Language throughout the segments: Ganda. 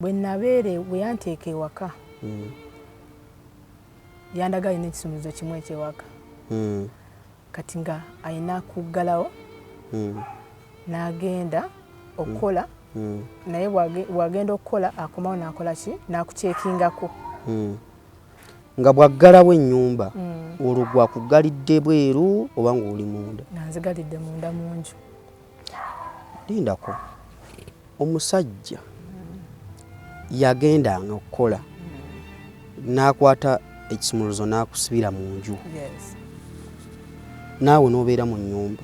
Bwe nabeere bwe yanteeka ewaka, yandaga alina ekisumuluzo kimu ekyewaka. Kati nga alina kuggalawo n'agenda okukola, naye bw'agenda okukola akomawo n'akola ki, n'akukyekingako. Nga bw'aggalawo ennyumba, olwo gwakuggalidde bweru oba ng'oli munda? Nga nzigalidde munda mu nju. Lindako, omusajja yagendanga okukola n'akwata ekisumuluzo n'akusibira mu nju? Yes. Naawe n'obeera mu nnyumba?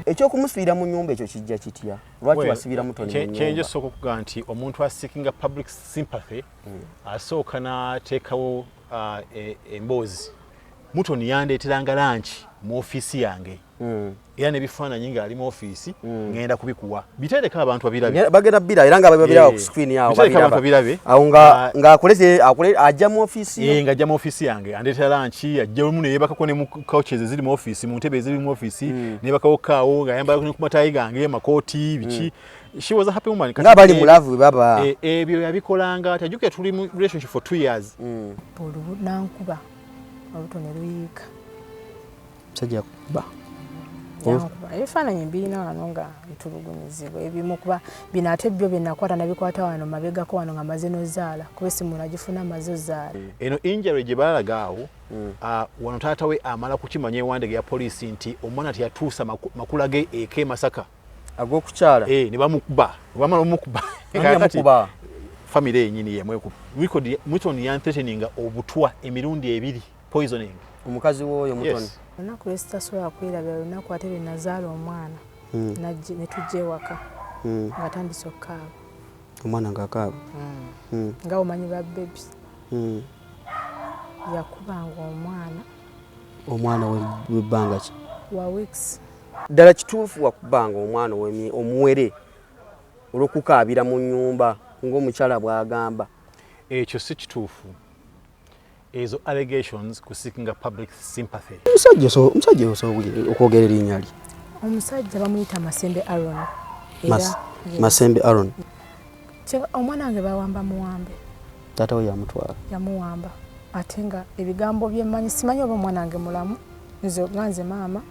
Ekyokumusibira mu nnyumba ekyo kijja kitya? Lwaki wasibira Mutoni mu Kyenja nnyumba? Osooka okugaa nti omuntu aseekinga public sympathy asooka n'ateekawo emboozi. Mutoni yandeeteranga lunch mu ofiisi yange era n'ebifaananyi ng'ali mu ofiisi ngenda kubikuwa, biteereko abantu babirabe. Bagenda bira era nga babiraba ku screen awo. Biteereko abantu babiraba. Babirabe. Awo nga ng'akoleze akole ajja mu ofiisi yo? Ng'ajja mu ofiisi yange, andeetera lunch, ajja olumu neyebakako ne mu couches eziri mu ofiisi, mu ntebe eziri mu ofiisi, neyebakako kaawo ng'ayambala ne ku mataayi gange, makooti, biki. She was a happy woman. Kati Ng'abali mu love bwe baba. Ebyo yabikolanga ati ajjukira tuli mu relationship for 2 years. Olubu nankuba olubuto ne luyiika. Musajja kuba? Yankuba. Ebifaananyi mbirina wano nga ntulugunyizibwa ebimu, kuba bino ate byo bye nakwata nabikwata wano mabegako wano nga maze nozaala, kuba esimu nagifuna maze ozaala. Eno injury gye balaga awo, wano taata we amala kukimanya ewandege ya poliisi nti omwana teyatuusa makula ge eka e Masaka. Ag'okukyala? Eh, ne bamukuba, bamala omukuba. Ani yamukuba? Famire yenyini yemwekuba. Record Mutoni yanthreateninga obutwa emirundi ebiri, poisoning. Omukazi w'oyo Mutoni? Yes. Olunaku lwe sitasobola kwerabira, lunaku ate lwe nazaala omwana, ne tujja ewaka ng'atandise okukaaba. Omwana ng'akaaba? Nga omanyi ba baby. Yakubanga omwana. Omwana w'ebbanga ki? Wa weeks. Ddala kituufu wakubanga omwana omuwere olw'okukaabira mu nnyumba ng'omukyala bw'agamba? Ekyo si kituufu. Ezo allegations ku seeking a public sympathy. Omusajja osobola okwogera erinnya lye? Omusajja bamuyita Masembe Aron. Era yes. Masembe Aron? Omwana wange bawamba muwambe. Taata we yamutwala? Yamuwamba, ate nga ebigambo byemmanyi, simanyi oba omwana wange mulamu. Nze nga nze maama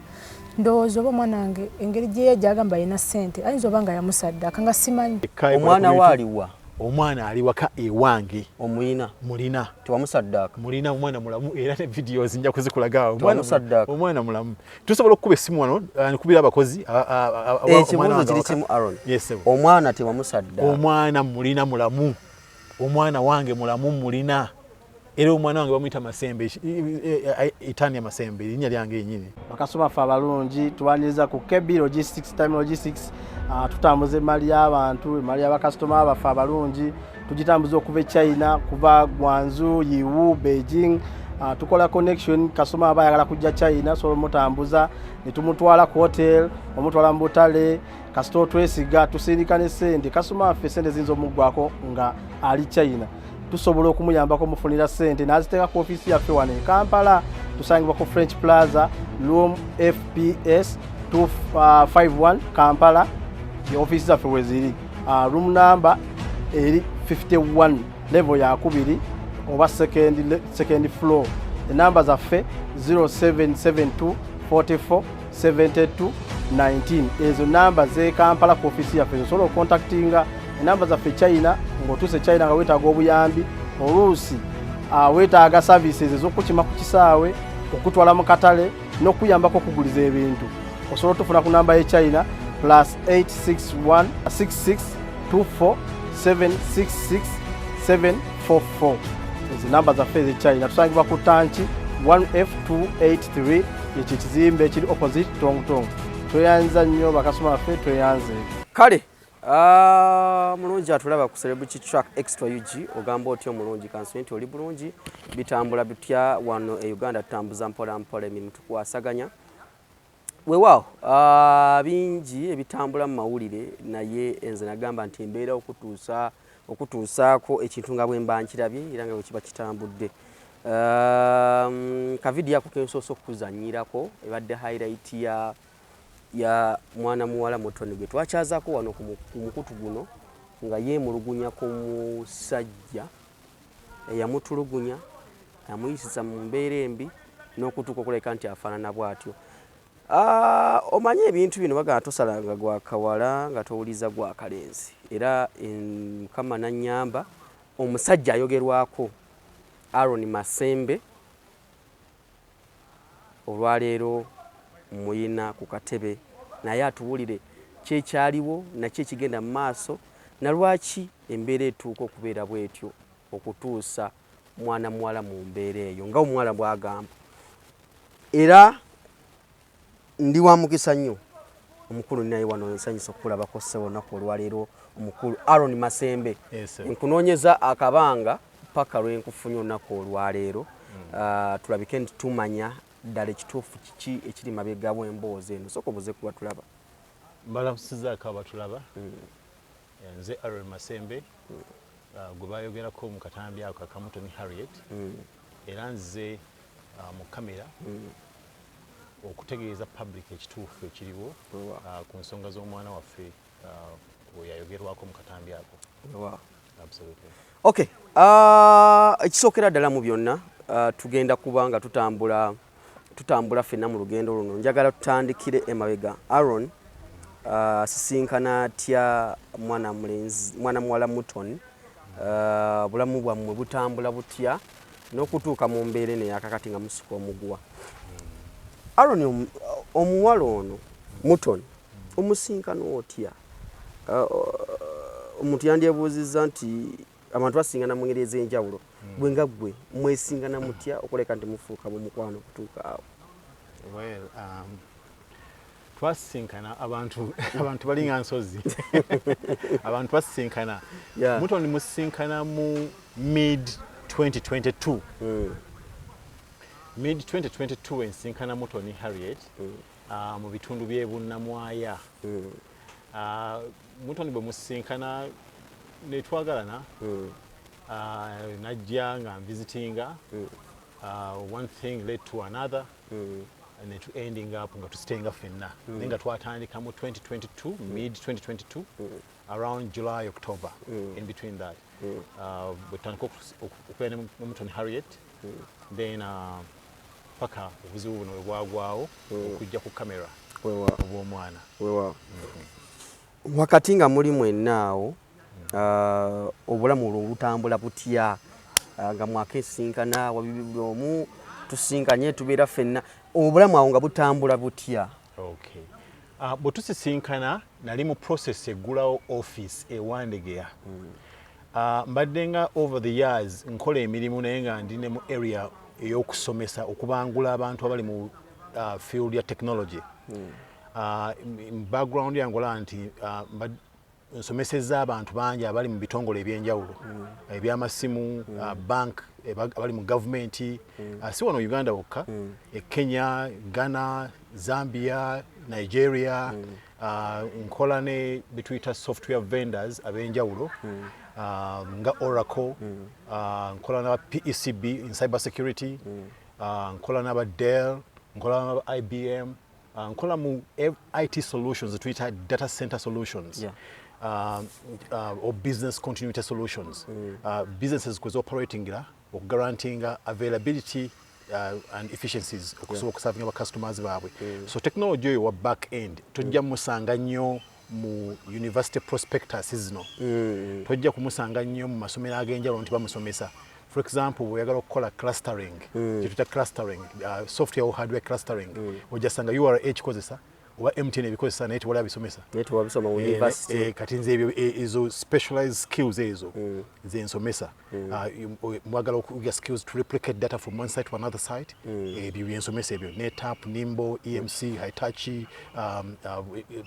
ndowooza oba omwana wange engeri gye gyagamba alina ssente, ayinza oba nga yamusaddaaka, nga simanyi. Omwana we aliwa? Omwana ali waka ewange. Omuyina? Mulina. Tewamusaddaaka? Mulina, omwana mulamu, era ne videos nja kuzikulaga awo. Tewamusaddaaka? Omwana mulamu. Tusobola okukuba essimu wano, nkubira abakozi omwana Ekibuuzo wange kiri awaka. kimu, Aron. Yes, sir. Omwana tewamusaddaaka? Omwana mulina, mulamu. Omwana wange mulamu, mulina, era omwana wange bamuyita Masembe, Itania Masembe, erinnya lyange yenyini. Bakasitoma ffe abalungi, tubaniriza ku KB Logistics, Time Logistics. Tutambuza emmali y'abantu, emmali y'abakasitoma baffe abalungi tugitambuza okuva e China, kuva Guangzhou, Yiwu, Beijing. Tukola connection. Kasitoma aba ayagala kujja China, sobola omutambuza ne tumutwala ku hotel, omutwala mu butale. Kasita otwesiga, tusindika ne sente. Kasitoma waffe sente ziyinza omuggwako nga ali China, tusobola okumuyambako mufunira sente n'aziteeka ku ofiisi yaffe wano e Kampala. Tusangibwa ku French Plaza, room FPS 251, Kampala. Ofiisi zaffe weziri. Room number eri 51, level yakubiri oba second floor. Enamba zaffe 0772 44 72 19. Ezo namba ze Kampala ku ofiisi yaffe osobola okucontactinga. Enamba zaffe China, ng'otuuse China nga weetaaga obuyambi, oluusi weetaaga services ez'okukima ku kisaawe, okutwala mu katale n'okuyambako okuguliza ebintu, osobola otufuna ku namba ye China +861 66 24 766 744. Ezo namba zaffe eze China. Tusangibwa ku Tanki 1F283, ekyo ekizimbe ekiri opposite Tongtong. Tweyanza nnyo bakasitoma baffe, tweyanze. Kale, mulungi atulaba ku Celebrity Track Extra UG, ogamba otya omulungi? Kansubire nti oli bulungi. Bitambula bitya wano e Uganda? Tutambuza mpola mpola emirimu, tukwasaganya. Weewaawo, bingi ebitambula mu mawulire, naye nze nagamba nti mbeera okutuusaako ekintu nga bwe mba nkirabye era nga bwe kiba kitambudde. Kavidiyo ako kensoose okukuzanyirako ebadde highlight ya mwana muwala Mutoni gwe twakyazaako wano ku mukutu guno. Nga yeemulugunya ku musajja eyamutulugunya, amuyisiza mu mbeera embi n'okutuuka okulabika nti afaanana bw'atyo. Omanye ebintu bino bagamba tosalanga gwa kawala nga towuliza gwa kalenzi, era Mukama nannyamba omusajja ayogerwako Aaron Masembe olwaleero muyina ku katebe naye atuwulire kyekyaliwo naki ekigenda mu maaso na lwaki embeera etuuka okubeera bwetyo okutuusa mwana muwala mu mbeera eyo nga omuwala bw'agamba. Era ndi wa mukisa nnyo omukulu naye wano nsanyusa okukulabako ssebo olunaku olwaleero, omukulu Aaron Masembe. Yes, sir. Nkunoonyeza akabanga paka lwe nkufunye olunaku olwaleero, tulabike nti tumanya ddala ekituufu kiki ekiri mabega w'emboozi eno. Sooka obuze kuba tulaba. Mbalamusizaako abatulaba. Nze Aaron Masembe, gwe bayogerako mu katambi ako aka Mutoni Harriet, era nze mu kamera okutegeeza public ekituufu ekiriwo ku nsonga z'omwana waffe oyo ayogerwako mu katambi ako. Absolutely. Okay, ekisookera ddala mu byonna, tugenda kuba nga tutambula ffenna mu lugendo luno. Njagala tutandikire emabega. Aaron asisinkana atya mwana mulenzi, mwana muwala Mutoni? Obulamu bwammwe butambula butya n'okutuuka mu mbeera eno eyakakati nga musika omuguwa? Aaron, omuwala ono Mutoni omusinkana otya? Omuntu yandyebuuzizza nti abantu basingana mu ngeri ez'enjawulo, gwe nga ggwe mwesingana mutya okuleka nti mufuuka mu mukwano okutuuka awo? Well, twasisinkana abantu balinga nsozi, abantu basisinkana. Mutoni musisinkana mu mid 2022. Mid 2022 ensinkana Mutoni Harriet mu bitundu by'e Bunnamwaya. Mutoni bwe musisinkana ne twagalana, najja nga nvisitinga. One thing led to another, ne tu ending up nga tusitenga ffenna, naye nga twatandika mu 2022, mid 2022, around July, October, in between that. Bwe tutandika okubeera ne Mutoni Harriet, then paka obuzibu buno bwe bwagwawo okujja ku kamera obw'omwana. Wakati nga muli mwenna awo, obulamu olwo butambula butya? Nga mwakesinkana wabibi buli omu tusinkanye tubeera ffenna, obulamu awo nga butambula butya? Okay. Bwe tusisinkana nali mu process eggulawo office e Wandegeya. Mbadde nga over the years nkola emirimu, naye nga ndi ne mu area ey'okusomesa, okubangula abantu abali mu field ya technology. Background yange olaba nti nsomesezza abantu bangi abali mu bitongole ebyenjawulo, ebyamasimu, bank, abali mu gavumenti, si wano Uganda wokka, e Kenya, Ghana, Zambia, Nigeria. Nkola ne betuyita software vendors ab'enjawulo, nga Oracle, nkola n'aba PECB in cyber security, nkola n'aba Dell, nkola n'aba IBM, nkola mu IT solutions tuyita data center solutions, or business continuity solutions, businesses kwe operatingira okugarantinga availability and efficiencies okusobola okusavinga ba customers baabwe. So technology oyo wa back end tojja musanga nnyo mu university prospectus zino, tojja kumusanga nnyo mu masomero ag'enjawulo nti bamusomesa. For example, bw'oyagala okukola clustering, kyetuyita clustering, software or hardware clustering, ojja sanga URA ekikozesa oba MTN ebikozesa, naye tewali abisomesa. Naye tewabisoma mu university. Kati nze ebyo, ezo specialized skills ezo nze nsomesa. Mwagala okuyiga skills to replicate data from one site to another site, ebyo byensomesa ebyo: NetApp, Nimble, EMC, Hitachi,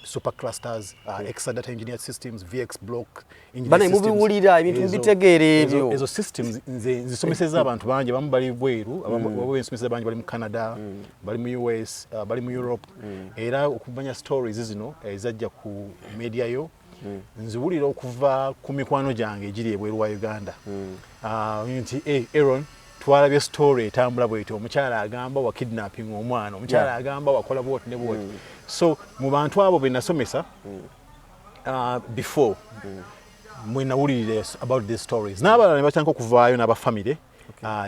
super clusters, Exadata engineered systems, VxBlock engineered Bane systems. Mubiwulira ebintu, mubitegeera ebyo. Ezo systems nze nzisomeseza abantu bangi, abamu bali bweru, abamu bensomeseza bangi bali mu Canada, bali mu US, bali mu Europe. Era okumanya stories zino ezajja ku media yo, nziwulira okuva ku mikwano gyange egiri ebweru wa Uganda, nti, "Hey, Aaron, twalabye story etambula bwetyo, omukyala agamba wa kidnapping omwana, omukyala agamba wakola bwoti ne bwoti." So mu bantu abo be nasomesa before, Mwe nawulirira about these stories, n'abalala ne batandika okuvaayo n'abafamire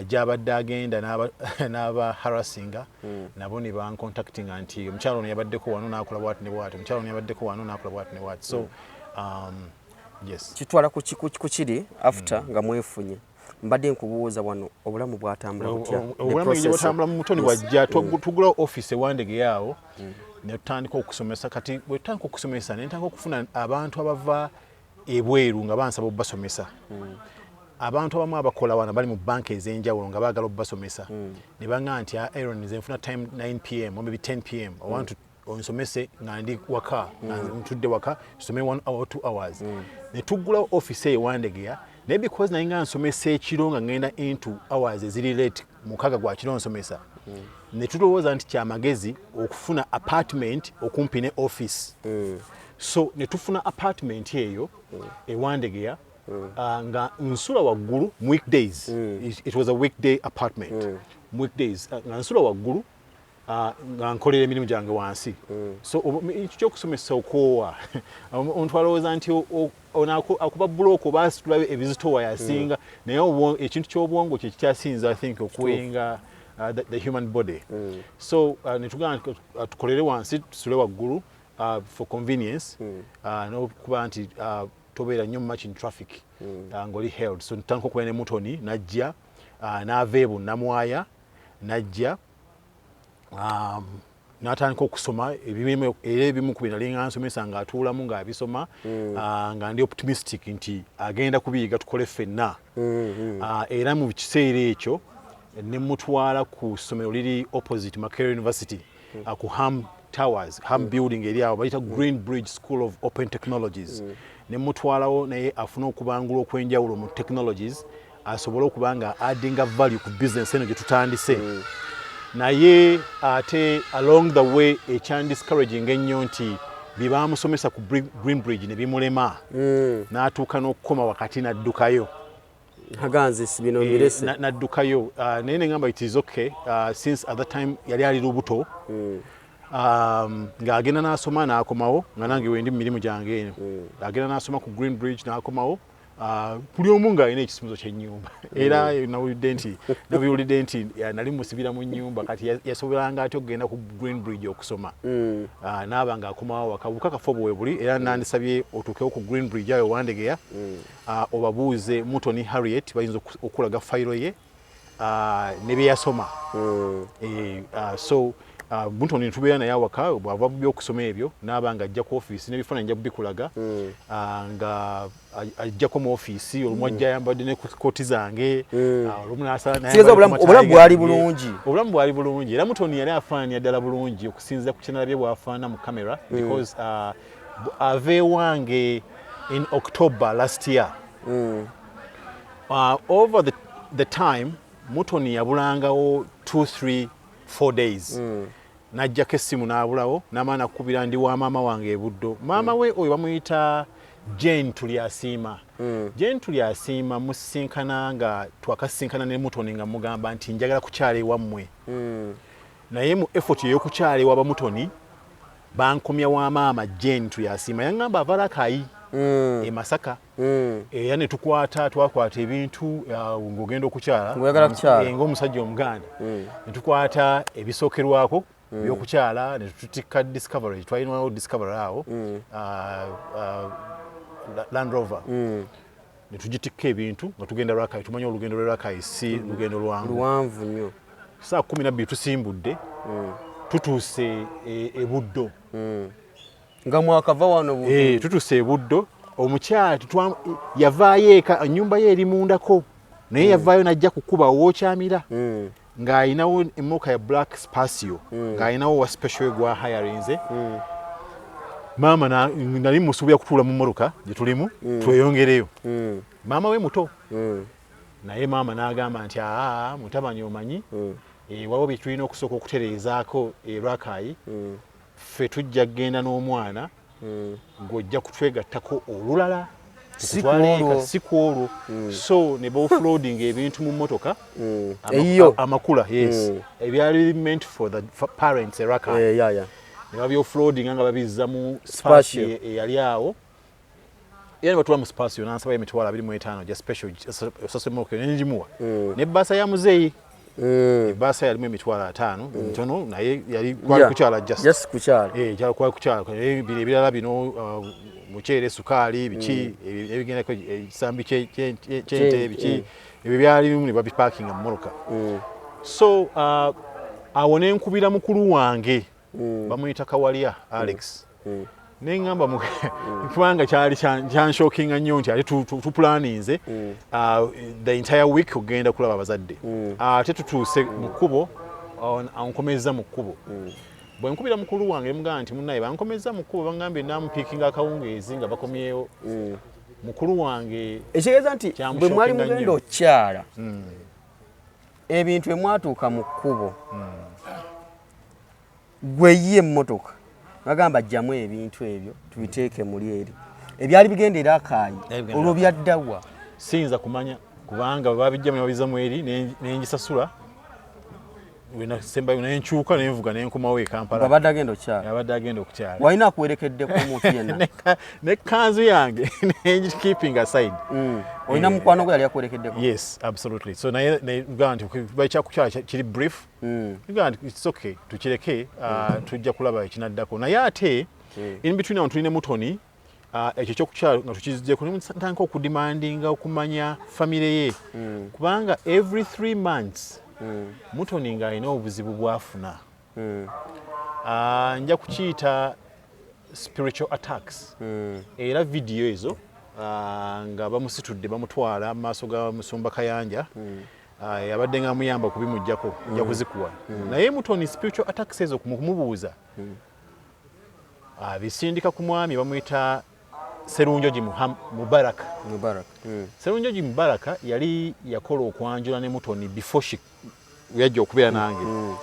gyabadde agenda n'aba harassinga nabo ne bancontactinga nti omukyalo ono yabaddeko wano n'akola bwati ne bwati, omukyalo ono yabaddeko wano n'akola bwati ne bwati. So yes. Kitwala ku kiri after nga mwefunye. Mbadde nkubuuza wano, obulamu bwatambula butya? The Obulamu process. bwatambula, mutoni wajja tugulawo office ewandege awo ne tutandika okusomesa. Kati bwe tutandika okusomesa, ne ntandika okufuna abantu abava ebweru nga bansaba okubasomesa, abantu abamu abakola wano bali mu banka ez'enjawulo nga baagala okubasomesa, ne baŋŋamba nti, "Ah, Aaron, nze nfuna time 9 p.m. or maybe 10 p.m. I want to onsomese nga ndi waka, nga ntudde waka, tusome 1 hour, 2 hours." Ne tuggulawo office eyo Wandegeya, naye because naye nga nsomesa ekiro, nga ngenda into hours eziri late, 6 gwa kiro nsomesa, ne tulowooza nti kyamagezi okufuna apartment okumpi ne office. So ne tufuna apartment eyo ewandegeya, nga nsula waggulu mu weekdays. It was a weekday apartment. Mu weekdays nga nsula waggulu, nga nkolera emirimu gyange wansi. So ekyo kyokusomesa okwowa, omuntu alowooza nti ono akuba bulooka oba asitula ebizitowa yasinga, naye ekintu ky'obwongo kye kikyasinza, I think, okuwenga the human body. So netugamba nti tukolere wansi, tusule waggulu for convenience, n'okuba nti tobeera nnyo much in traffic, ng'oli held. So ntandika okubeera ne Mutoni, najja n'ava e Bunnamwaya, najja n'atandika okusoma ebimu, era ebimu ku bye nali nga nsomesa ng'atuulamu ng'abisoma, nga ndi optimistic nti agenda kubiyiga, tukole ffenna. Era mu kiseera ekyo ne mutwala ku ssomero liri opposite Makerere University, ku Ham Towers, Ham Building eri awo, bayita Green Bridge School of Open Technologies. Ne mutwalawo naye afune okubangula okw'enjawulo mu technologies, asobole okuba nga addinga value ku business eno gye tutandise. Naye ate along the way, ekyandiscouraging ennyo nti bye bamusomesa ku Green Bridge ne bimulema, n'atuuka n'okukoma wakati n'addukayo. Aganze si bino mbirese. N'addukayo. Naye neŋŋamba it is okay, since at that time yali ali lubuto, ng'agenda n'asoma n'akomawo, nga nange wendi mu mirimu gyange eno. Agenda n'asoma ku Green Bridge n'akomawo, buli omu ng'alina ekisumuzo ky'ennyumba. Era nabiwulidde nti nali musibira mu nnyumba. Kati yasobolanga atya okugenda ku Green Bridge okusoma? Naaba ng'akomawo waka. Bukakafu obwo we buli, era nandisabye otuukewo ku Green Bridge ayo Wandegeya, obabuuze Mutoni Harriet, bayinza okulaga fayiro ye ne bye yasoma. So Mutoni tubeera naye awaka, bw'ava mu byokusoma ebyo n'aba nga ajja ku ofiisi n'ebifaananyi nja kubikulaga, nga ajjako mu ofiisi, olumu ajja ayambadde ne kooti zange, olumu n'asala Kitegeeza n'ayambadde ku obulamu mataayi bwali gange. bulungi. Obulamu bwali bulungi, era Mutoni yali afaananira ddala bulungi okusinziira ku kyenalabye bw'afaanana mu kamera, because ava ewange in October last year. Over the time Mutoni yabulangawo 2 3 4 days, n'ajjako essimu n'abulawo, n'amala nakukubira, "Ndi wa maama wange ebuddo." Maama we oyo bamuyita Jane Tulyasiima. Jane Tulyasiima musisinkana nga twakasisinkana ne Mutoni, nga mugamba nti njagala kukyala ewammwe, naye mu effort ey'okukyala ewa bamutoni bankomya wa maama Jane Tulyasiima. Yaŋŋamba ava Rakayi e Masaka. Era ne tukwata, twakwata ebintu, ng'ogenda okukyala. Ng'oyagala kukyala. Ng'omusajja Omuganda, ne tukwata ebisookerwako ebyokukyala, ne tutikka Discovery, twalinawo Discovery awo, Land Rover, ne tugitikka ebintu nga tugenda Rakayi. Tumanyi olugendo lwe Rakayi si lugendo lwangu. Luwanvu nnyo. Saa 12 tusimbudde, tutuuse e Buddo. Nga mwakava wano Tutuuse e Buddo, omukyala yavaayo eka, ennyumba ye eri mundako, naye yavaayo najja kukuba wookyamira, ng'ayinawo emmotoka ya black Spacio, ng'ayinawo wa special gwa hayarinze. Maama nali musuubira kutuula mu mmotoka gye tulimu tweyongereyo. Maama we muto, naye maama n'agamba nti, "Aa, mutabani, omanyi, waliwo bye tulina okusooka okutereezaako e Rakayi. Ffe tujja kugenda n'omwana, ng'ojja kutwegattako olulala." Si Tukutwale eka, kwolwo. Si kwolwo. So ne baoffloading ebintu mu mmotoka. Eyiyo. Amakula, yes, ebyali meant for the parents e Rakayi, Ya. ne babyoffloadinga nga babizza mu Spacio. Spacio eyali awo. Era ne batula mu Spacio, nansaba 25,000 gya special osasule nenjimuwa nebbaasa ya muzeeyi. Ebbaasa yalimu 50,000 ntono, naye yali kwali kukyala just. Just kukyala. Eh, kyala kwali kukyala. Naye bino ebirala bino, muceere, sukaali, biki ebigendako, ekisambi ky'ente, biki ebyo byalimu ne babipakinga mu mmotoka. So awo nenkubira mukulu wange, bamuyita Kawalya Alex, neŋŋamba kubanga kyali kyanshockinga nnyo nti ate tupulaninze the entire week okugenda kulaba abazadde, ate tutuuse mu kkubo, ankomezza mu kkubo. Bwe nkubira mukulu wange nemugamba nti munnaye bankomezza mu kkubo, bangambye namupiikinga akawungeezi nga bakomyewo. Mukulu wange Ekitegeeza nti bwe mwali kyamushockinga mugenda nnyo. okyala, ebintu bwe mwatuuka mu kkubo, gwe ye emmotoka bagamba jjamu ebintu ebyo tubiteeke muli eri ebyali bigenda era akaayi. Byali bigenda. Olwo byaddawa? Siyinza kumanya kubanga bwe babijjamu ne babizza mu eri nengisasula sembayo nenkyuka nenvuga nenkomawo e Kampala. Abadde agenda okyala. Abadde agenda okukyala. Walina akuwerekeddeko omuntu yenna? Nekanzu yange nengi keeping aside. Olina mukwano gwe yali akuwerekeddeko? Yes, absolutely. So naye negamba nti bakyakukyala kiri brief, ngamba nti it's okay, tukireke, tujja kulaba ekinaddako. Naye ate in between awo tulina Mutoni, ekyo ekyokukyala nga tukizijjeko, ntandika okudemandinga okumanya famire ye, kubanga every 3 months Mutoni ng'alina obuzibu bwafuna. Nja kukiyita spiritual attacks. Era vidiyo ezo, nga bamusitudde bamutwala mu maaso ga musumba Kayanja, yabadde nga amuyamba kubimugjako, nja kuzikuwa. Naye Mutoni spiritual attacks ezo mu kumubuuza, abisindika ku mwami bamuyita Serunjogi Mubaraka. Mubarak. Serunjogi Mubaraka yali yakola okwanjula ne Mutoni before she yajja okubeera nange.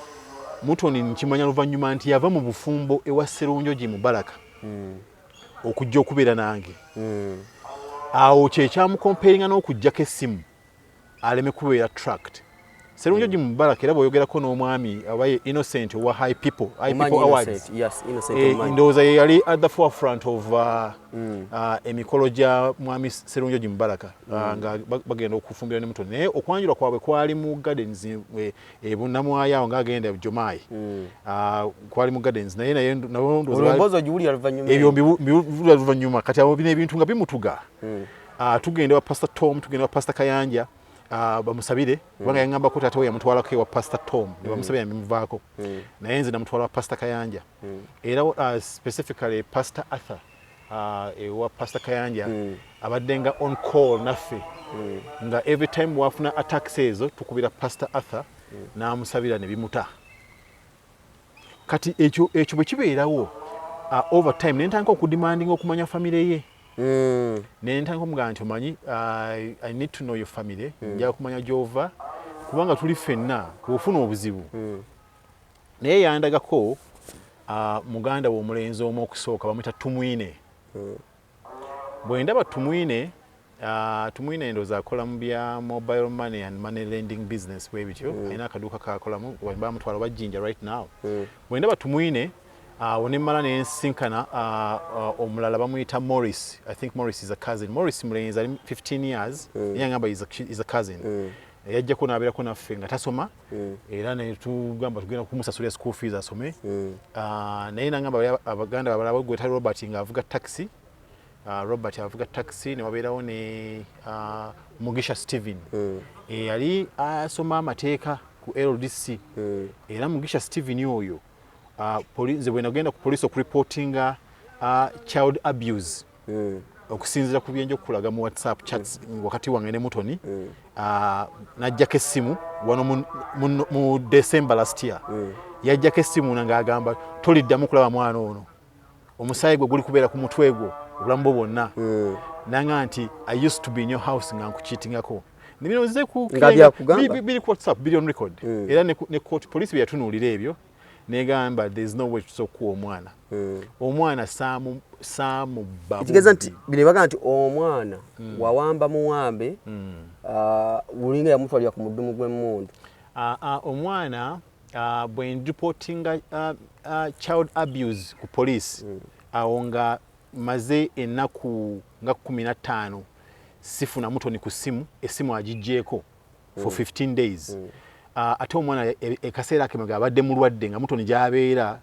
Mutoni nkimanya luvannyuma nti yava mu bufumbo ewa Serunjogi Mubaraka okujja okubeera nange. Awo kyekyamucompellinga n'okuggyako essimu aleme kubeera tracked. Serunjogi Mubaraka, era bw'oyogerako n'omwami abaye Innocent owa High People, High Omanyi People Awards. Innocent, yes, Innocent. Omanyi. Ndowooza ye yali at the forefront of emikolo gya mwami Serunjogi Mubaraka, nga bagenda okufumbira ne Mutoni. Naye okwanjula kwabwe kwali mu gardens e Bunamwaya awo ng'agenda Jomayi. Kwali mu gardens, naye nabo ndowooza Olwo emboozi ogiwulira luvannyuma? Ebyo mbiwulira luvannyuma. Kati awo bino ebintu nga bimutuga. Tugenda wa Pastor Tom, tugenda wa Pastor Kayanja, bamusabire, kubanga yaŋŋambako taata we yamutwalako ewa Pastor Tom ne bamusabira ne bimuvaako. Naye nze namutwala wa Pastor Kayanja, era specifically Pastor Arthur, ewa Pastor Kayanja abadde nga on call naffe, nga every time wafuna attacks ezo tukubira Pastor Arthur n'amusabira ne bimuta. Kati ekyo bwe kibeerawo, over time nentandika okudemandinga okumanya famire ye. Nentandika omugamba nti omanyi, I need to know your family, njagala kumanya gyova kubanga tuli ffenna bw'ofuna obuzibu. Naye yandagako muganda we omulenzi omu okusooka bamuyita Tumwine. Bwe ndaba Tumwine, Tumwine ndowooza akola mu bya mobile money and money lending business bwe bityo, alina akaduuka kakolamu, bamutwala bajjinja right now. Bwe ndaba Tumwine awo nemmala nensinkana omulala bamuyita Morris. I think Morris is a cousin. Morris mulenzi ali 15 years, naye yangamba is a cousin. Yajjako n'abeerako naffe nga tasoma, era netugamba tugenda kumusasulira school fees asome. Naye nangamba abaganda babalala gweta Robert ng'avuga taxi. Robert avuga taxi, ne wabeerawo ne Mugisha Steven eyali asoma amateeka ku LDC. Era Mugisha Steven oyo, nze bwe nagenda ku police okureportinga child abuse, okusinziira ku byenja okulaga mu WhatsApp chats wakati wange ne Mutoni, najjako essimu wano mu December last year. Yajjako essimu ng'agamba toliddamu kulaba mwana ono, omusaayi gwe guli kubeera ku mutwe gwo obulamu bwo bwonna. Nanga nti I used to be in your house nga nkucheatingako. Bino nze ku Nga byakugamba? Biri ku WhatsApp, biri on record. Era ne court, police bye yatunuulira ebyo negamba there is no way tusobola okuwa omwana. Omwana saamu saamubba. Ekitegeeza nti bino bagamba nti omwana wawamba muwambe, wulinga yamutwalira ku mudumu gw'emmundu. Omwana, bwe nreportinga child abuse ku police, awo nga Maze ennaku nga 15 sifuna Mutoni ku ssimu, essimu agiggyeko for 15 days. Ate omwana ekaseera akemega abadde mulwadde nga Mutoni gy'abeera.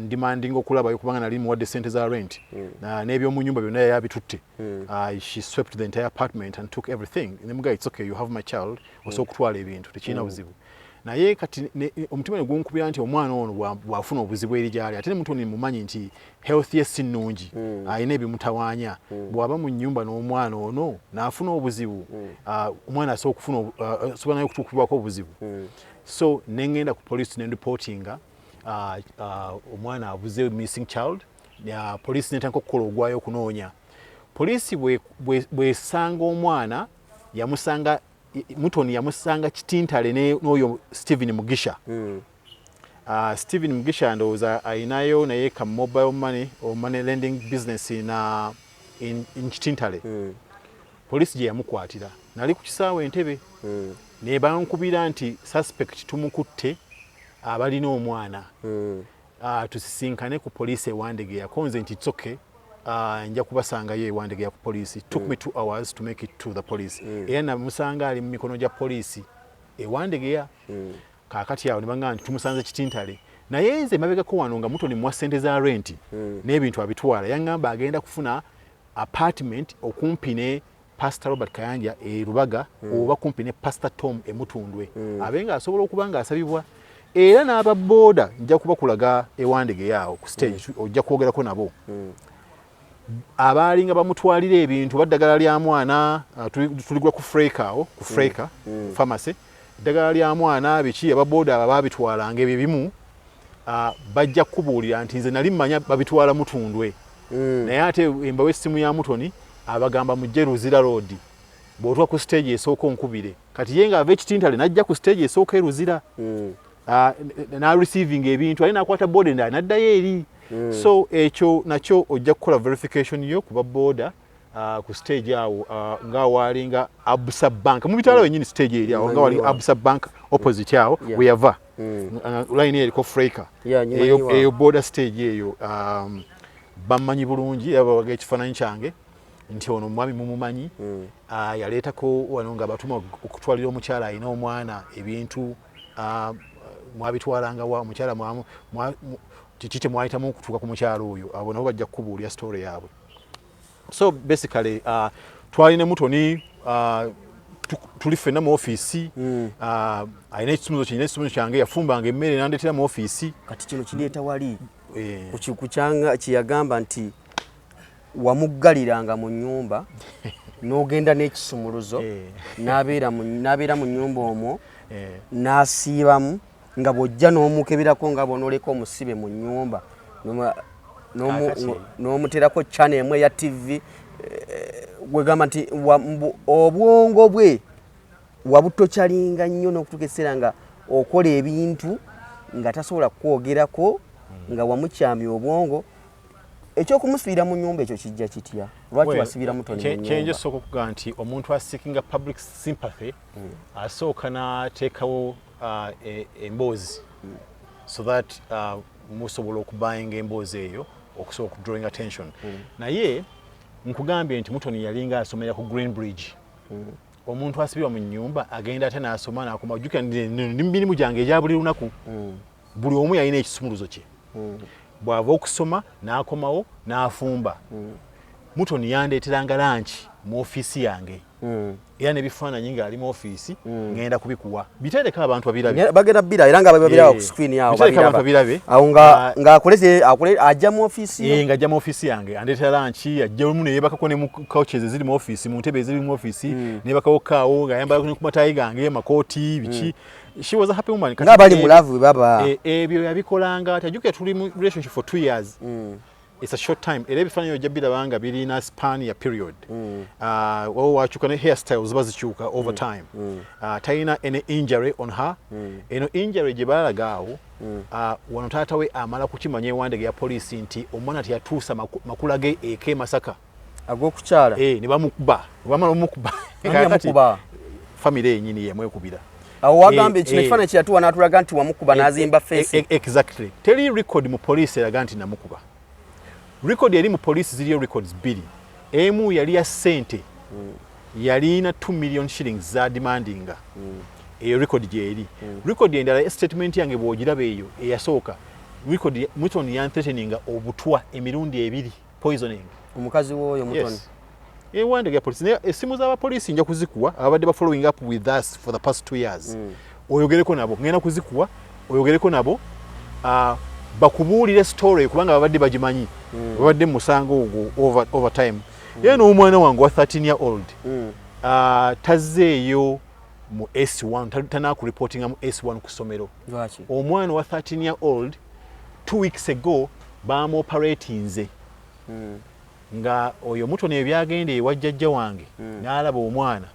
Ndimandinga okulabayo kubanga nali muwadde sente za rent n'ebyomu nyumba byonna yabitutte. She swept the entire apartment and took everything. Nemugaa, "It's okay, you have my child, osobola okutwala ebintu, tekirina buzibu." Naye kati omutima ne gunkubira nti omwana ono bw'afuna obuzibu eri gyali, ate ne Mutoni mumanyi nti health ye si nnungi, alina ebimutawaanya. Bw'aba mu nnyumba n'omwana ono n'afuna obuzibu, omwana asobola okufuna asobola naye okutuukibwako obuzibu. So ne ŋŋenda ku police ne reportinga omwana abuze, missing child. Poliisi netandika okukola ogwayo okunoonya. Poliisi bwesanga omwana, yamusanga Mutoni, yamusanga Kitintale n'oyo Stephen Mugisha. Stephen Mugisha ndowooza ayinayo naye ka mobile money or money lending business in Kitintale. Poliisi gye yamukwatira, nali ku kisaawe Entebe, ne bankubira nti suspect tumukutte, abalina omwana, tusisinkane ku poliisi ewandegeya. Konze nti it's okay, nja kubasangayo ewandegeya ku poliisi. It took me 2 hours to make it to the police. Era namusanga ali mu mikono gya poliisi ewandegeya. Kaakati awo ne bagamba nti tumusanze Kitintale. Naye nze emabegako wano nga Mutoni muwa ssente za renti n'ebintu abitwala, yaŋŋamba agenda kufuna apartment okumpi ne Pastor Robert Kayanja e Rubaga oba kumpi ne Pastor Tom e Mutundwe, abe nga asobola okuba nga asabibwa. Era n'aba booda nja kuba kulaga ewandege awo ku stage, ojja kwogerako nabo abaalinga bamutwalira ebintu, baddagala lya mwana, tuligula ku Freka awo, ku Freka pharmacy, eddagala lya mwana biki, ababooda abo baabitwalanga ebyo ebimu. Bajja kukubuulira nti nze nali mmanya babitwala Mutundwe, naye ate embawo essimu ya Mutoni abagamba mujje Luzira Road, bw'otuuka ku stage esooka onkubire. Kati ye ng'ava Ekitintale n'ajja ku stage esooka e Luzira, na receiving ebintu, ate n'akwata boda endala n'addayo eri. So ekyo nakyo ojja kukola verification yo kuba boda ku stage awo, nga walinga Absa Bank mu bitwala wenyini, stage eri awo nga wali Absa Bank opposite awo we yava. Line eriko Freka. Yeah, nyimanyi eyo, wa. Eyo boda stage eyo, bammanyi bulungi era babaga ekifaananyi kyange nti ono omwami mumumanyi. Yaleetako wano nga batuma okutwalira omukyala alina omwana ebintu, mwabitwalanga wa omukyala kiki kyemwayitamu okutuuka ku mukyala oyo. Abo nabo bajja kukubuulira story yaabwe. So basically, twalina Mutoni, tuli ffenna mu ofiisi. Alina ekisumuzo kye, nina ekisumuzo kyange. Yafumbanga emmere nandetera mu ofiisi. Kati kino kireeta wali ku Eh, kyanga kyeyagamba nti wamuggaliranga mu nnyumba n'ogenda n'ekisumuluzo n'abeera mu nnyumba omwo n'asiibamu nga bw'ojja n'omukeberako nga bw'onooleka omusibe mu nnyumba Kaakati. N'omuterako channel emu eya TV, wegamba nti obwongo bwe wabutokyalinga nnyo n'okutuuka ekiseera nga okola ebintu nga tasobola kukwogerako, nga wamukyamya obwongo. Ekyokumusibira mu nnyumba ekyo kijja kitya? Lwaki Well, wasibira Mutoni mu kyenja nnyumba? osooka okugaa nti omuntu aseekinga public sympathy asooka n'ateekawo emboozi so that musobola okubuyinga emboozi eyo okusobola okudrawing attention. Naye nkugambye nti Mutoni yalinga asomera ku Green Bridge. Omuntu asibirwa mu nnyumba agenda ate n'asoma n'akoma? Ojjukira ndi mu mirimu gyange egya buli lunaku. Buli omu yalina ekisumuluzo kye. Bw'ava okusoma n'akomawo n'afumba. Mutoni yandeeteranga lunch mu ofiisi yange era n'ebifaananyi ng'ali mu ofiisi ngenda kubikuwa, biteereko abantu babirabe. Bagenda bira era nga babiraba ku screen awo. Biteereko abantu babiraba. babirabe. Awo nga ng'akoleze ajja mu ofiisi yo. Eh, ng'ajja mu ofiisi yange andeetera lunch, ajja olumu neyebakako ne mu couches eziri mu ofiisi, mu ntebe eziri mu ofiisi, neyebakako kaawo ng'ayambala ne ku mataayi gange, makooti, biki. She was a happy woman. Kati Nga bali mu love bwe baba. Ebyo yabikolanga tajjukira tuli mu relationship for 2 years. It's a short time. Era ebifaananyi ojja biraba nga birina span ya period. Waliwo wakyuka ne hairstyles ziba zikyuka over time. Talina any injury on her. Eno injury gye balaga awo, wano taata we amala kukimanya ewandege ya poliisi nti omwana teyatuusa makula ge eka e Masaka. Ag'okukyala. Eh, ne bamukuba, bamala omukuba. Ani yamukuba? Famire yenyini yemwekubira. Awo wagambye kino ekifaananyi kyeyatuwa n'atulaga nti wamukuba n'azimba face. Exactly. Teri record mu poliisi eraga nti namukuba. Record eri mu police, ziriyo records bbiri. Emu yali ya ssente, yalina 2 million shillings za demandinga. Eyo record gyeri. Record endala, statement yange bw'ogiraba, eyo eyasooka record, Mutoni yanthreateninga obutwa emirundi ebiri, poisoning. Omukazi w'oyo Mutoni? Yes, ewandega ya polisi. Naye essimu z'abapoliisi nja kuzikuwa, ababadde ba following up with us for the past 2 years. Oyogereko nabo, ngenda kuzikuwa oyogereko nabo, bakubuulire story, kubanga babadde bagimanyi. Babadde mu musango ogwo over time. Era n'omwana wange wa 13 year old tazzeeyo mu S1, tanakureportinga mu S1 ku ssomero. Lwaki? Omwana wa 13 year old, 2 weeks ago bamuoperatinze nga oyo Mutoni ebyagenda ewa jjajja wange n'alaba omwana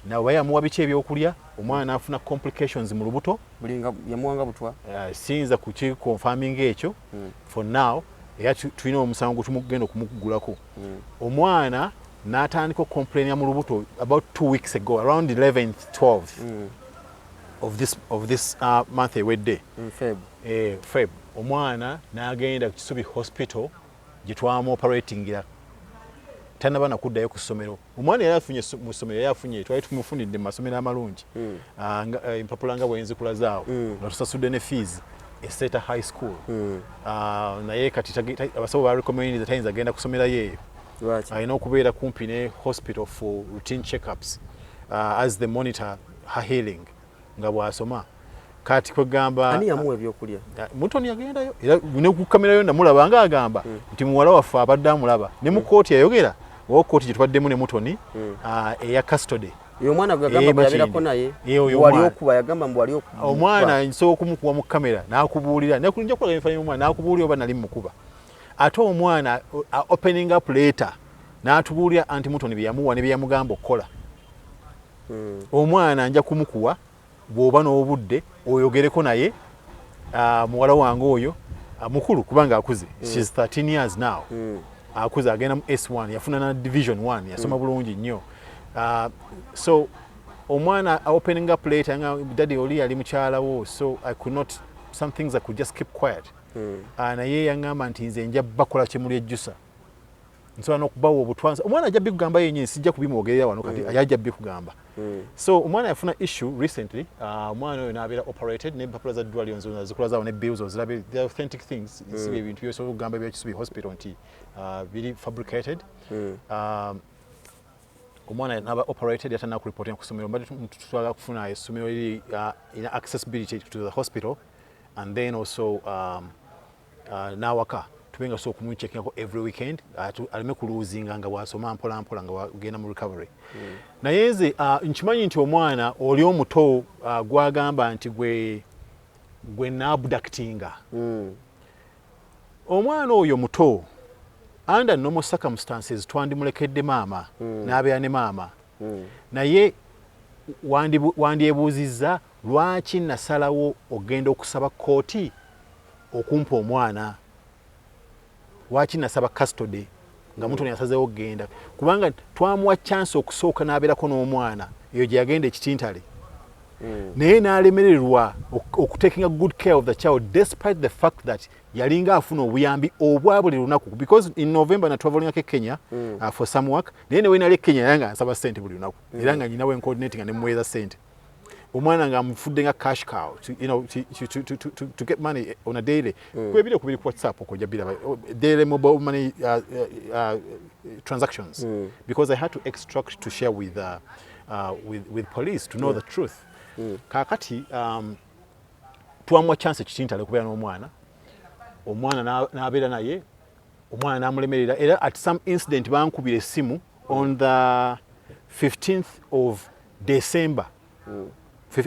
nawe yamuwa biki ebyokulya, omwana n'afuna complications mu lubuto. Bulinga yamuwanga butwa? Siyinza kukiconfirminga ekyo for now. Era tulina omusango gwe tumugenda okumugulako. Omwana n'atandika okucomplaininga mu lubuto about 2 weeks ago, around 11th 12th of this month ewedde. Feb. Feb. Omwana n'agenda ku Kisubi Hospital gye twamuoperatingira. Tanaba nakuddayo ku ssomero. Omwana yali afunye mu ssomero, yali afunye, twali tumufunidde mu masomero amalungi. Empapula nga bwenzikula zaawo, nga tusasudde ne fees e Seeta High School. Naye kati abasawo barecommendinze tayinza genda kusomerayo eyo. Lwaki? Alina okubeera kumpi ne hospital for routine checkups, as they monitor her healing nga bw'asoma. Kati kwegamba Ani yamuwa ebyokulya? Mutoni yagendayo, era ne ku kamera yo namulaba nga agamba nti muwala waffe abadde amulaba. Ne mu kooti yayogera, owa kooti gye tubaddemu ne Mutoni, eya custody. Oyo omwana gwe yagamba Eh, bwe yabeerako Makindi. naye? Eh, oyo wali omwana. okuba yagamba mbu wali okuba. Omwana nsobola okumukuwa mu kamera n'akubuulira, nja kulaga ebifaananyi omwana n'akubuulira oba nali mukuba. Ate omwana opening up later n'atubuulira anti Mutoni bye yamuwa ne bye yamugamba okukola. Omwana nja kumukuwa bw'oba n'obudde oyogereko naye. Muwala wange oyo mukulu kubanga akuze. She's 13 years now. Akuze, agenda mu S1, yafuna na division 1, yasoma bulungi nnyo. So omwana opening up later nga daddy oli yali mukyala wo, so I could not, some things I could just keep quiet. Naye yaŋŋamba nti nze nja bakola kyemuli ejjusa, nsobola n'okubawa obutwa. Omwana ajja bikugamba yenyini, sijja kubimwogerera wano kati, ajja bikugamba. So omwana yafuna issue recently. Omwana oyo n'abeera operated n'empapula za ddwaliro nzo zikola zaawo ne bills ozirabe, the authentic things. Si bye bintu byosobola okugamba ebya Kisubi Hospital nti biri fabricated. Omwana naba operated, yatana kureportinga ku ssomero. Mbadde tutwala kufuna essomero eriri in accessibility to the hospital and then also n'awaka tube nga sobola okumucheckingako every weekend, aleme kuluzinga nga bwasoma mpola mpola nga wagenda mu recovery. Naye nze nkimanyi nti omwana oli omuto gwagamba nti gwe naabductinga, omwana oyo muto, under normal circumstances twandimulekedde maama n'abeera ne maama. Naye wandyebuuzizza lwaki nasalawo ogenda okusaba kooti okumpa omwana, lwaki nasaba custody nga Mutoni yasazeewo okugenda, kubanga twamuwa chance okusooka n'abeerako n'omwana eyo gye yagenda ekitintale, naye n'alemererwa okutakinga good care of the child despite the fact that yalinga afuna obuyambi obwa buli lunaku, because in November natwavolingako e Kenya for some work. Naye newe nali e Kenya era nga nsaba sente buli lunaku, era nga nyina wencoordinate nga nemuweeza sente. Omwana nga amufudde nga cash cow to get money on a daily. Kwebiri okubiri ku WhatsApp okwo ojja biraba. Oh, daily mobile money transactions, because I had to extract to share with police to know the truth. Kaakati twamuwa chance ekitintale okubeera n'omwana. Omwana n'abeera naye, omwana n'amulemerera. Era at some incident bankubira essimu on the 15th of December,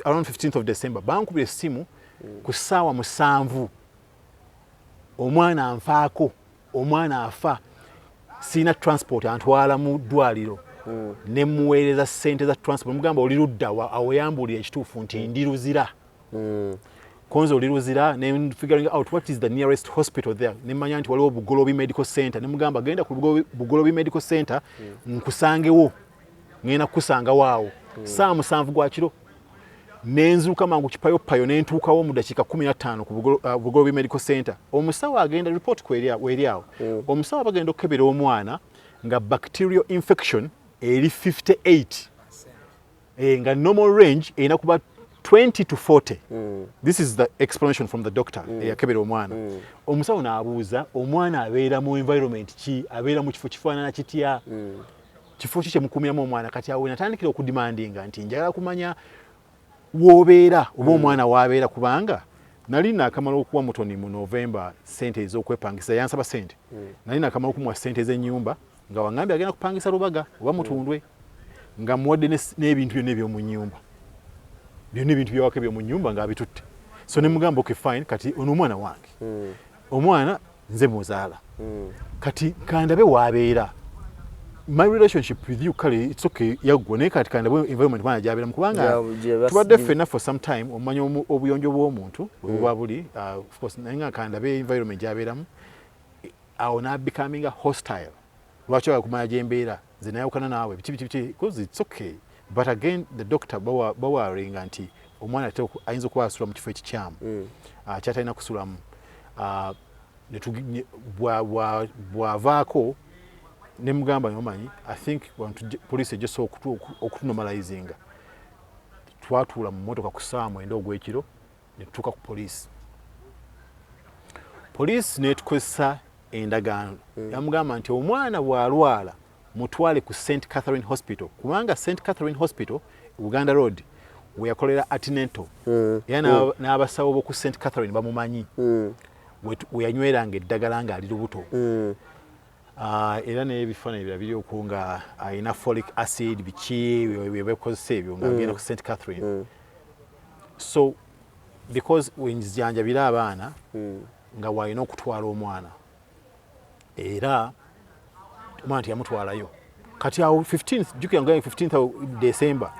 around 15th of December, bankubira essimu ku ssaawa 7, omwana anfaako, omwana afa, siina transport antwala mu ddwaliro. Ne muweereza ssente za transport, mugamba oli ludda wa? Awo yambuulira ekituufu nti ndi Luzira. Konza oli Luzira, ne figuring out what is the nearest hospital there, nemanya nti waliwo Bugolobi Medical Center. Nemugamba genda ku Bugolobi Medical Center nkusangewo, ngenda kukusangawo awo saa 7 gwa kiro. Nenzuuka mangu kipayopayo, nentuukawo mu dakiika 15 ku Bugolobi Medical Center. Omusawo agenda report kweri awo. Omusawo bagenda okukebera omwana nga bacterial infection eri 58, nga normal range erina kuba 20 to 40. This is the explanation from the doctor eyakebera omwana. Omusawo n'abuuza omwana abeera mu environment ki, abeera mu kifo kifaanana kitya, kifo ki kyemukuumiramu omwana. Kati awo natandikira okudemandinga nti njagala kumanya w'obeera oba omwana w'abeera, kubanga nali naakamala okuwa Mutoni mu November sente ez'okwepangisa. Yansaba sente, nali naakamala okumuwa sente z'ennyumba nga waŋŋambye agenda kupangisa Lubaga oba Mutundwe, nga muwadde n'ebintu byonna eby'omu nnyumba, byonna ebintu byawaka eby'omu nnyumba ng'abitutte. So ne mugamba, okay, fine, kati ono omwana wange, omwana nze muzaala, kati kandabe waabeera. My relationship with you, kale it's okay, yaggwa, naye kati kandabe environment mwana gy'abeeramu, kubanga tubadde ffenna for some time, omanya obuyonjo bw'omuntu bwe buba buli, of course, naye nga kandabe environment gy'abeeramu. Awo n'abecominga hostile. Lwaki oyagala kumanya gyembeera? Nze nayawukana naawe, biki biki biki, because it's okay. But again, the doctor bawaringa nti omwana ate ayinza okuba asula mu kifo ekikyamu, kyatalina kusulamu. Bw'avaako ne mugamba, omanyi, I think poliisi ejja okutunormalizinga. Twatuula mu mmotoka ku ssaawa 9 ogw'ekiro ne tutuuka ku poliisi. Poliisi n'etukozesa endagaano. Yamugamba nti omwana bw'alwala mutwale ku St Catherine Hospital, kubanga St Catherine Hospital, Uganda Road, weyakolera antenatal, era n'abasawo b'oku St Catherine bamumanyi, weyanyweranga eddagala ng'ali lubuto. Era n'ebifaananyi ebirala biri okwo nga alina folic acid, biki byebakozesa ebyo ng'agenda ku St Catherine. So because wenzijanjabira abaana nga walina okutwala omwana, era omwana teyamutwalayo. Kati awo 15th, jjukira nga 15th December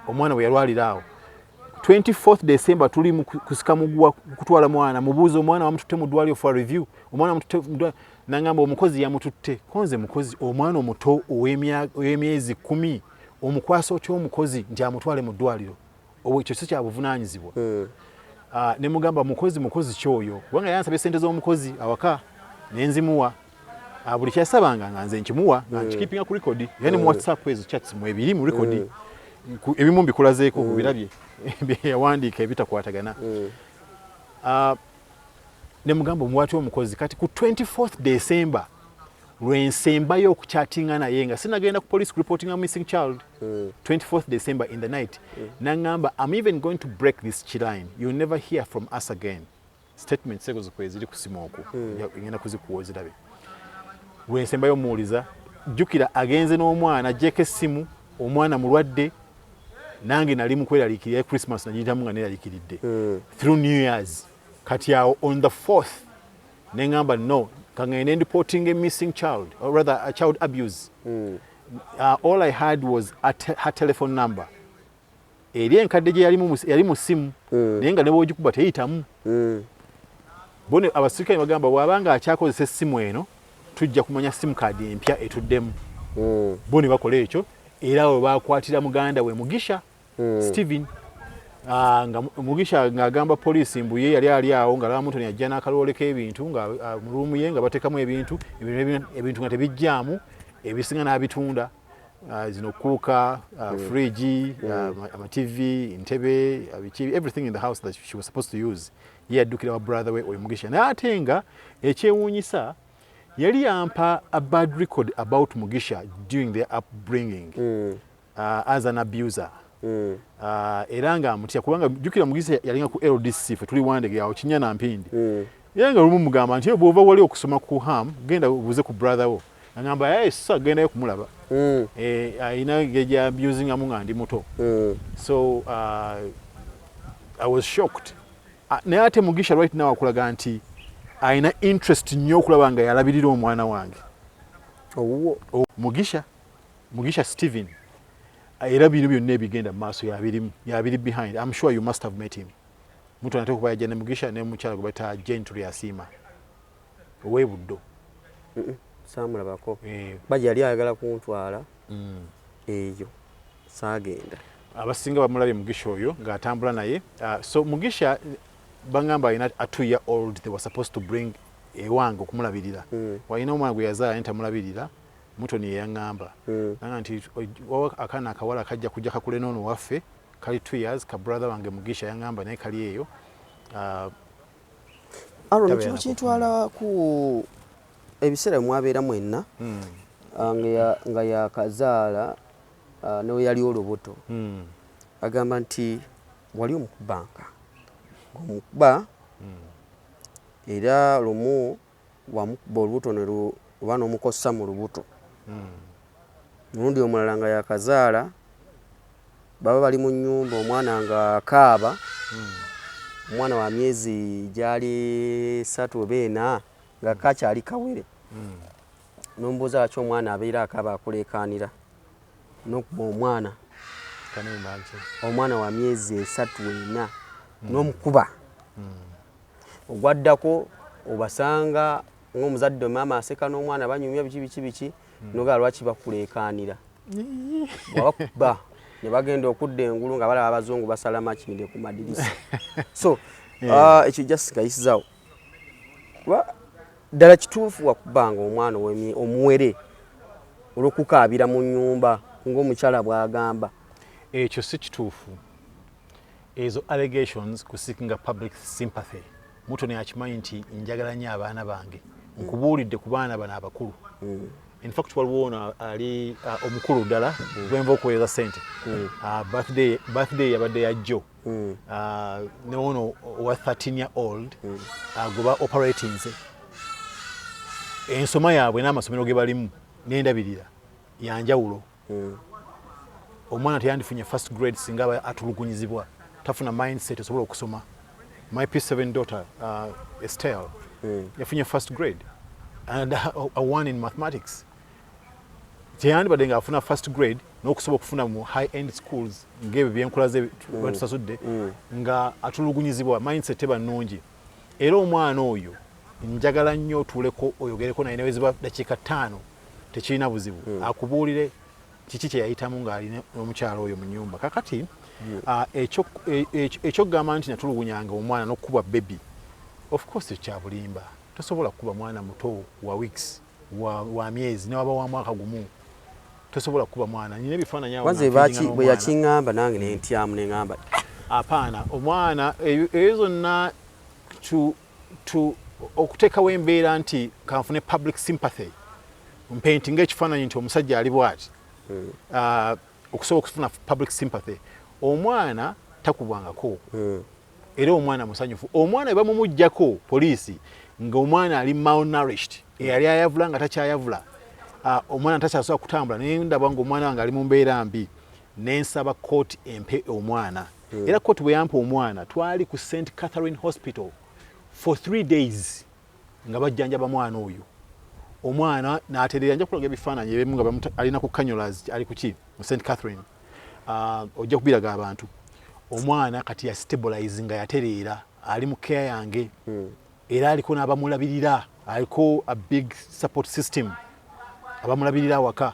omwana we yalwalira awo, 24th December tuli mu kusika muguwa kutwala mwana. Mubuuza omwana wamututte mu ddwaliro for review, omwana wamututte mu ddwaliro? Nangamba omukozi yamututte. Konze mukozi, omwana omuto ow'emyezi 10 omukwasa otya omukozi nti amutwale mu ddwaliro? Obwo ekyo si kyabuvunaanyizibwa. Ne mugamba mukozi, mukozi kyoyo, kubanga yansaba esente z'omukozi awaka nenzimuwa. Buli kyasabanga nga nze nkimuwa, nga nkikeepinga ku record, era ne mu WhatsApp ezo chats mwebiri mu record. Ebimu mbikulazeeko, obirabye byeyawandiika ebitakwatagana. Ne mugamba omuwati omukozi. Kati ku 24th December lwensembayo okuchatinga naye nga sinagenda ku police reporting a missing child. 24th December in the night, nangamba, "I'm even going to break this line. You'll never hear from us again." Statement segozo kweziri ku simu okwo, ngenda kuzikuwa ozirabe. Lwensembayo muwuliza. Jjukira agenze n'omwana, ajjeko essimu, omwana mulwadde, nange nali mukweraliikirira. Christmas nagiyitamu nga neraliikiridde through New Years. Kati awo on the 4th neŋŋamba no, kangende reporting a missing child, or rather a child abuse. All I had was her telephone number eri enkadde gye yali mu ssimu, naye nga ne bwogikuba teyitamu. Bone abasirikale bagamba bw'abanga akyakozesa essimu eno, tujja kumanya sim card empya etuddemu. Bo ne bakola ekyo, era we bakwatira muganda we Mugisha Steven. Nga Mugisha ng'agamba poliisi mbu ye yali ali awo nga laba Mutoni ajja n'akaloole k'ebintu nga mu ruumu ye nga bateekamu ebintu, ebintu nga tebijjaamu, ebisinga n'abitunda. Zino cooker, fridge, ama TV, ntebe, biki, everything in the house that she was supposed to use, ye yaddukira wa brother we oyo Mugisha. Naye ate nga ekyewuunyisa, yali yampa a bad record about Mugisha during their upbringing as an abuser. Era nga amutya, kubanga jjukira Mugisha yalinga ku LDC, fe tuli Wandege awo Kinya na Mpindi. Era nga lumu mugamba nti bw'ova wali okusoma ku Ham, genda obuuze ku brother wo. Agamba yaye sisa gendayo kumulaba. Ayina engeri gy'abusingamu nga ndi muto. So I was shocked. Naye ate Mugisha right now akulaga nti ayina interest nnyo okulaba nga yalabirira omwana wange. Owuwo? Mugisha Steven, era bino byonna ebigenda mu maaso yabirimu, yabiri behind. I'm sure you must have met him. Muntu ate okuba yajja ne Mugisha ne mukyala gwe bayita Jane Turyasiima ow'ebuddo. Saamulabako. Bajja yali ayagala kuntwala eyo, saagenda. Abasinga bamulabye Mugisha oyo ng'atambula naye. So Mugisha bangamba alina a 2 year old they were supposed to bring ewange okumulabirira. Walina omwana gwe yazaala naye tamulabirira. Mutoni yeyaŋŋamba nanga nti wawa akaana akawala kajja kujja kakule noono waffe, kali 2 years, ka brother wange Mugisha yaŋŋamba, naye kali eyo. Aaron, Tabeera kino nako. Kintwala ku ebiseera bwe mwabeera mwenna, nga yakazaala, newe yali olubuto, agamba nti wali omukubanga ng'omukuba, era lumu wamukuba olubuto ne oba n'omukosa mu lubuto. Mulundi omulala nga yakazaala, baba bali mu nnyumba, omwana nga akaaba, omwana wa myezi gyali 3 oba 4, nga kakyali kawere, nombuuza lwaki omwana abeera akaaba akuleekaanira, n'okuba omwana. Can you imagine? Omwana wa myezi 3, 4, n'omukuba. Ogwaddako obasanga ng'omuzadde, maama aseka n'omwana, banyumya biki biki biki, nogala lwaki bakuleekaanira, wabakuba ne bagenda okudda engulu nga balaba abazungu basala Makindye ku madirisa. So ekyo just ngayisizaawo, kuba ddala kituufu wakubanga omwana omuwere olw'okukaabira mu nnyumba ng'omukyala bw'agamba? Ekyo si kituufu. Ezo allegations ku seeking public sympathy. Mutoni akimanyi nti njagala nnyo abaana bange. Nkubuulidde ku baana bano abakulu. In fact, waliwo ono ali omukulu ddala gwenva okuweereza sente. Birthday yabadde yajjo. Ne ono owa 13 year old, gwe ba operatinze, ensoma yaabwe n'amasomero ge balimu n'endabirira yanjawulo. Omwana teyandifunye first grade singa aba atulugunyizibwa, tafuna mindset osobola okusoma. My P7 daughter, Estelle, yafunye first grade and a one in mathematics. Teyandibadde ng'afuna first grade n'okusobola okufuna mu high end schools ng'ebyo byenkulaze batusasudde nga atulugunyizibwa, mindset teba nnungi. Era omwana oyo njagala nnyo otuuleko oyogereko naye, neweziba dakiika 5, tekirina buzibu, akubuulire kiki kye yayitamu ng'alina omukyalo oyo mu nnyumba. Kakati ekyokugamba nti natulugunyanga omwana n'okukuba baby, of course kya bulimba. Tosobola kukuba mwana muto wa weeks, wa myezi, newaba wa mwaka gumu, tosobola kukuba mwana. Nina ebifaananyi awo Kwanza nga nfeedinga bwe n'omwana. Yakiŋŋamba nange nentyamu, neŋŋamba Apaana, omwana eyo zonna to okuteekawo embeera nti kanfune public sympathy, mpaintinga ekifaananyi nti omusajja ali bwati, okusobola okufuna public sympathy. Omwana takubwangako, era omwana musanyufu. Omwana bwe bamumuggyako poliisi ng'omwana ali malnourished, eyali ayavula nga takyayavula, omwana takyasobola kutambula, naye ndaba ng'omwana wange ali mu mbeera mbi, nensaba kooti empe omwana. Era kooti bwe yampa omwana, twali ku St Catherine Hospital for 3 days nga bajjanjaba mwana oyo. Omwana n'atereera. Nja kulaga ebifaananyi ebimu nga alina ku cannulas, ali kuki mu St Catherine. Ojja kubiraga abantu. Omwana kati ya stabilize, nga yatereera, ali mu care yange, era aliko n'abamulabirira, aliko a big support system abamulabirira awaka.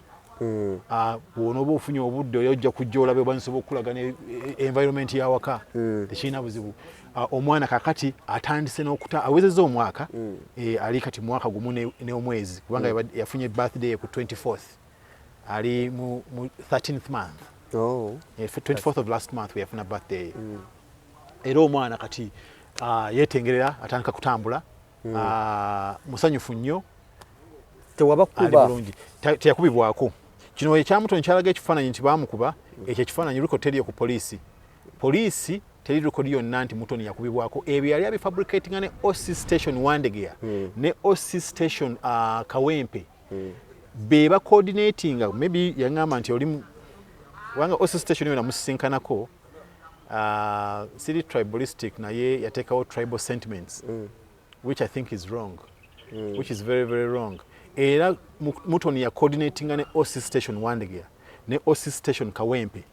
Bw'onooba ofunye obudde oyo ojja kujja olabe oba nsobola okulaga ne environment y'awaka, tekirina buzibu. Omwana kakati atandise n'okuta, awezezza omwaka, ali kati mwaka gumu n'omwezi, kubanga yafunye birthday ye ku 24th, ali mu 13th month. Oh. 24th of last month we yafuna birthday. Era omwana kati yetengerera, atandika kutambula, musanyufu nnyo. Tewaba Ali kuba? Bulungi. Teyakubibwako. Kino ekyamuto nkyalaga ekifaananyi nti baamukuba, ekyo ekifaananyi record teriyo ku poliisi. Poliisi teri record yonna nti Mutoni yakubibwako. Ebyo yali abifabricatinga ne OC station Wandegeya ne OC station Kawempe, be bacoordinatinga. Maybe yaŋŋamba nti oli kubanga OC station yo namusisinkanako, siri tribalistic, naye yateekawo tribal sentiments, which I think is wrong, which is very very wrong. Era Mutoni ya coordinatinga ne OC station Wandegeya ne OC station Kawempe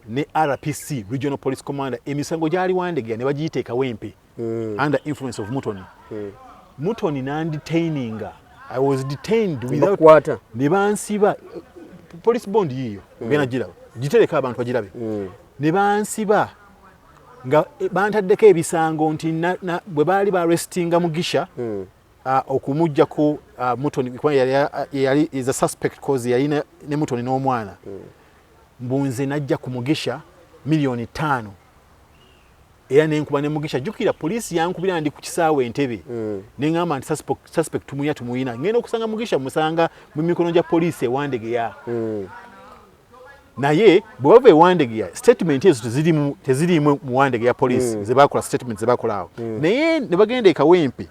ne RPC, regional police commander. Emisango gyali Wandegeya ne bagiyita e Kawempe under influence of Mutoni. Mutoni nandetaininga. I was detained without Bakukwata? Ne bansiba. Police bond yiyo, ogenda giraba, gitereka abantu bagirabe. Ne bansiba nga bantaddeko ebisango nti bwe baali baarrestinga Mugisha okumuggyako Mutoni, kuba yali is a suspect cause yali ne Mutoni n'omwana. Mbunze najja ku Mugisha 5 miliyoni era nenkuba ne Mugisha. Jjukira poliisi yankubira ndi ku kisaawe Entebe, neŋŋamba nti suspect tumuyina, tumuyina. Ngenda okusanga Mugisha, musanga mu mikono gya poliisi ewandegeya. Naye bwe bava ewandegeya, statement ezo tezirimu mu Wandegeya poliisi. Zebakola statement zebakola awo, naye ne bagenda e Kawempe,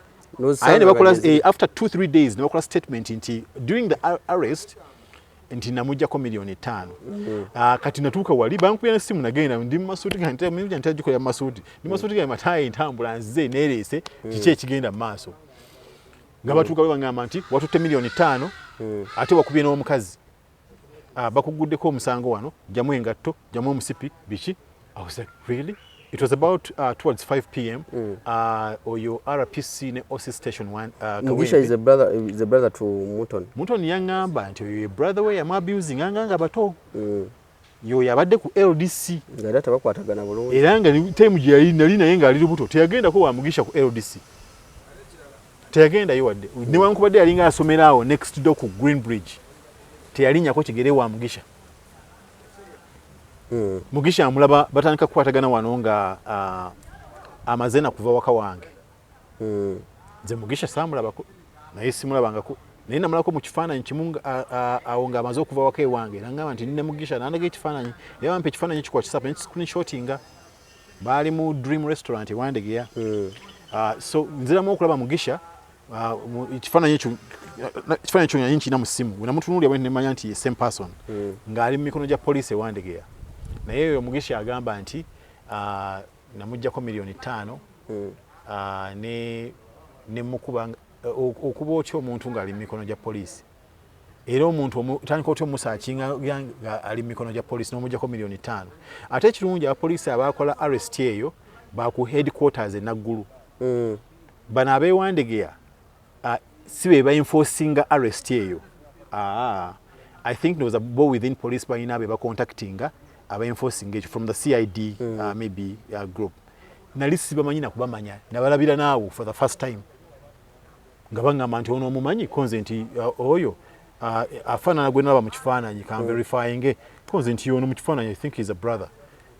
aye ne bakola after 2-3 days ne bakola statement nti during the arrest nti namugjako 5 miliyoni. Kati natuuka wali bankubira nesimu, nagenda ndi mumasuuti gange, ntagikolera mumasuuti, ndi mumasuuti gange mataayi, ntambula nzize neereese kiki ekigenda mu maaso. Nga batuuka bwe bagamba nti watutte 5 miliyoni, ate wakubye n'omukazi, bakuguddeko omusango wano, jjamu engatto, jjamu omusipi, biki. I was like, really? It was about towards 5 p.m. Oyo RPC ne OC station one Mugisha is a brother to Mutoni. Mutoni yaŋŋamba nti oyo ye brother we yamu abusing anga nga bato. Yoyo abadde ku LDC. Nga era tebakwatagana bulungi. Era nga time gye yali nali naye ng'ali lubuto, teyagendako wa Mugisha ku LDC. Teyagendayo wadde. Newankubadde yalinga asomera awo next door ku Green Bridge. Teyalinnyako kigere wa Mugisha. Mugisha amulaba batandika kukwatagana wano nga amaze na kuva waka wange. Nze Mugisha saamulabako, naye simulabangako, naye namulabako mu kifaananyi kimu awo ng'amaze okuva waka ewange, nangamba nti nina Mugisha, nandaga ekifaananyi, era bampa ekifaananyi ekyo ku WhatsApp ne screenshotinga, baali mu Dream Restaurant ewandegeya. So nziramu okulaba Mugisha ekifaananyi ekyo nali nkirina mu ssimu, bwe namutunuulira bwe nemanya nti ye same person ng'ali mu mikono gya poliisi ewandegeya. Naye oyo Mugisha agamba nti namugjako 5 miliyoni ne mukuba okuba otya omuntu ng'ali mu mikono gya poliisi? Era omuntu otandika otya omusearchinga nga ali mu mikono gya poliisi n'omugjako 5 miliyoni? Ate ekirungi, abapoliisi abakola arrest eyo baku headquarters e Naggulu. Bano abeewandegeya si be baenforcinga arrest eyo. I think ndowooza bo within police balina be bacontactinga abaenforcinga ekyo from the CID maybe group. Nali sibamanyi nakubamanya, nabalabira naawo for the first time nga baŋŋamba nti ono omumanyi? Konze nti oyo afaanana gwe nalaba mu kifaananyi, kan verifyinge. Konze nti ono mu kifaananyi, I think is a brother.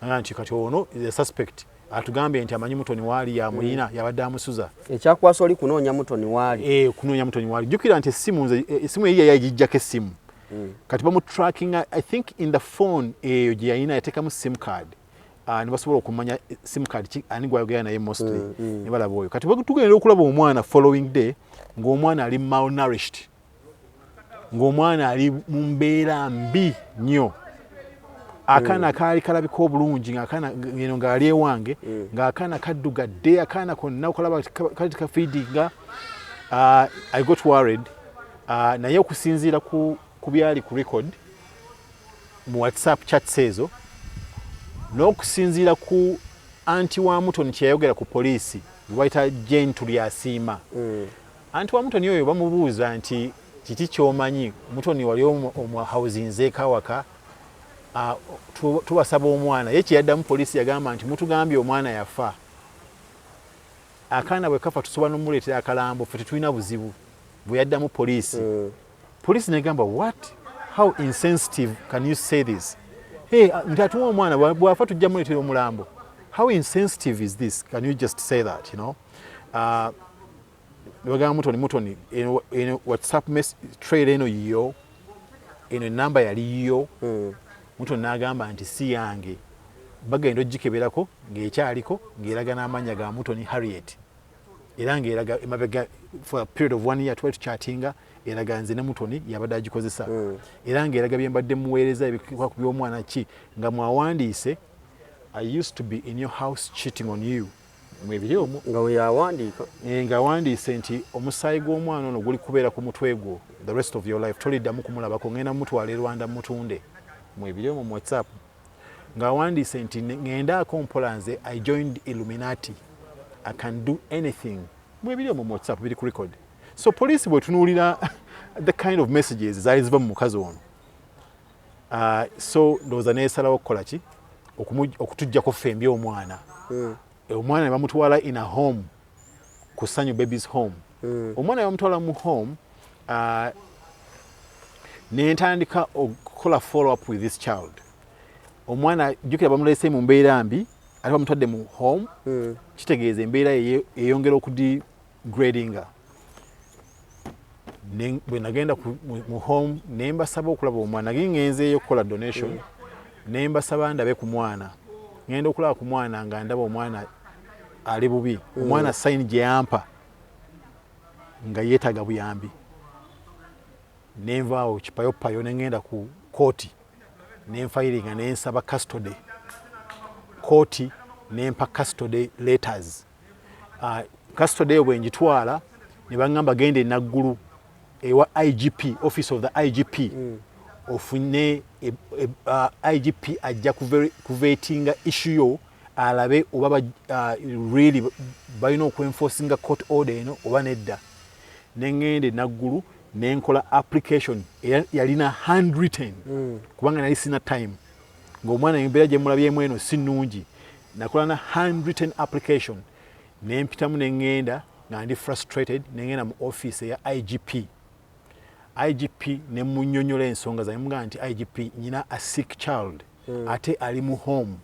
Naga nti kati ono is a suspect, atugambye nti amanyi Mutoni waali, yamuyina, yabadde amusuza. Ekyakwasa oli kunoonya Mutoni waali. Eh, kunoonya Mutoni waali. Jjukira nti essimu nze essimu eyi yali agijjako essimu. Kati bamutrackinga, I think in the phone eyo gye yalina yateekamu SIM card, ne basobola okumanya SIM card ki ani gwayogera naye mostly, ne balaba oyo. Kati tugenda okulaba omwana following day ng'omwana ali malnourished, ng'omwana ali mu mbeera mbi nnyo. Akaana kaali kalabika obulungi, ng'akaana eno ng'ali ewange, ng'akaana kaddugadde, akaana konna okalaba kali tekafiidinga. I got worried, naye okusinziira ku byali ku record mu WhatsApp chats ezo n'okusinziira ku anti wa Mutoni kyeyayogera ku poliisi gwe bayita Jane Tulyasiima. Anti wa Mutoni oyo bamubuuza nti kiki kyomanyi, Mutoni wali omuhousinzeeko awaka, tubasaba omwana. Ye kyeyaddamu poliisi yagamba nti mutugambye omwana yafa, akaana bwe kafa tusobola nomuleetera akalambo, ffe tetulina buzibu. Bwe yaddamu poliisi, poliisi negamba, what, how insensitive can you say this? Hey, nti atuwa omwana bwafa tujja muleetera omulambo. How insensitive is this? Can you just say that? Nebagamba Mutoni, Mutoni eno WhatsApp trail eno yo, eno enamba yali yo. Mutoni n'agamba nti si yange. Bagenda ogikeberako ng'ekyaliko, ng'eraga n'amannya ga Mutoni Harriet, era ng'eraga emabega for a period of one year twali tuchatinga, eraga nze ne Mutoni yabadde agikozesa, era ng'eraga bye mbadde muweereza ebikwa ku by'omwana ki, nga mwawandiise, "I used to be in your house cheating on you," mwebiri omwo. Nga we yawandiika. Ng'awandiise nti omusaayi gw'omwana ono guli kubeera ku mutwe gwo the rest of your life, toliddamu kumulabako, ngenda mutwala e Rwanda mutunde. Mwebiri omwo mu WhatsApp ng'awandiise nti ŋŋendaako mpola, nze I joined Illuminati, I can do anything. Mwebiri omwo mu WhatsApp, biri ku record. So poliisi bwetunuulira the kind of messages zaali ziva mu mukazi ono, so ndowooza neesalawo okukola ki? Okutuggyako ffembi omwana. Omwana ne bamutwala in a home, ku Sanyu Babies Home. Omwana ne bamutwala mu home, nentandika okukola follow up with this child. Omwana, jjukira, bamulese mu mbeera mbi, ate bamutwadde mu home. Kitegeeza embeera ye eyongera okudegradinga. Bwe nagenda mu home, ne mbasaba okulaba omwana. Nagi ngenzeeyo okukola donation, ne mbasaba ndabe ku mwana. Ngenda okulaba ku mwana nga ndaba omwana ali bubi. Omwana sign gye yampa nga yeetaaga buyambi. Nenvaawo kipayopayo, nengenda ku kooti, nenfilinga, nensaba custody. Kooti nempa custody letters. Custody eyo bwe ngitwala, ne baŋŋamba, "Genda enaggulu ewa IGP, office of the IGP, ofune IGP ajja kuvettinga issue yo, alabe oba really balina okwenforcinga court order eno oba nedda." Neŋŋenda enaggulu, nenkola application era yalina handwritten, kubanga nali sina time, ng'omwana embeera gye mulabyemu eno si nnungi. Nakola na handwritten application, nempitamu, neŋŋenda nga ndi frustrated, neŋŋenda mu office eya IGP. IGP ne munyonyola ensonga zange, mugamba nti, "IGP, nyina a sick child, ate ali mu home.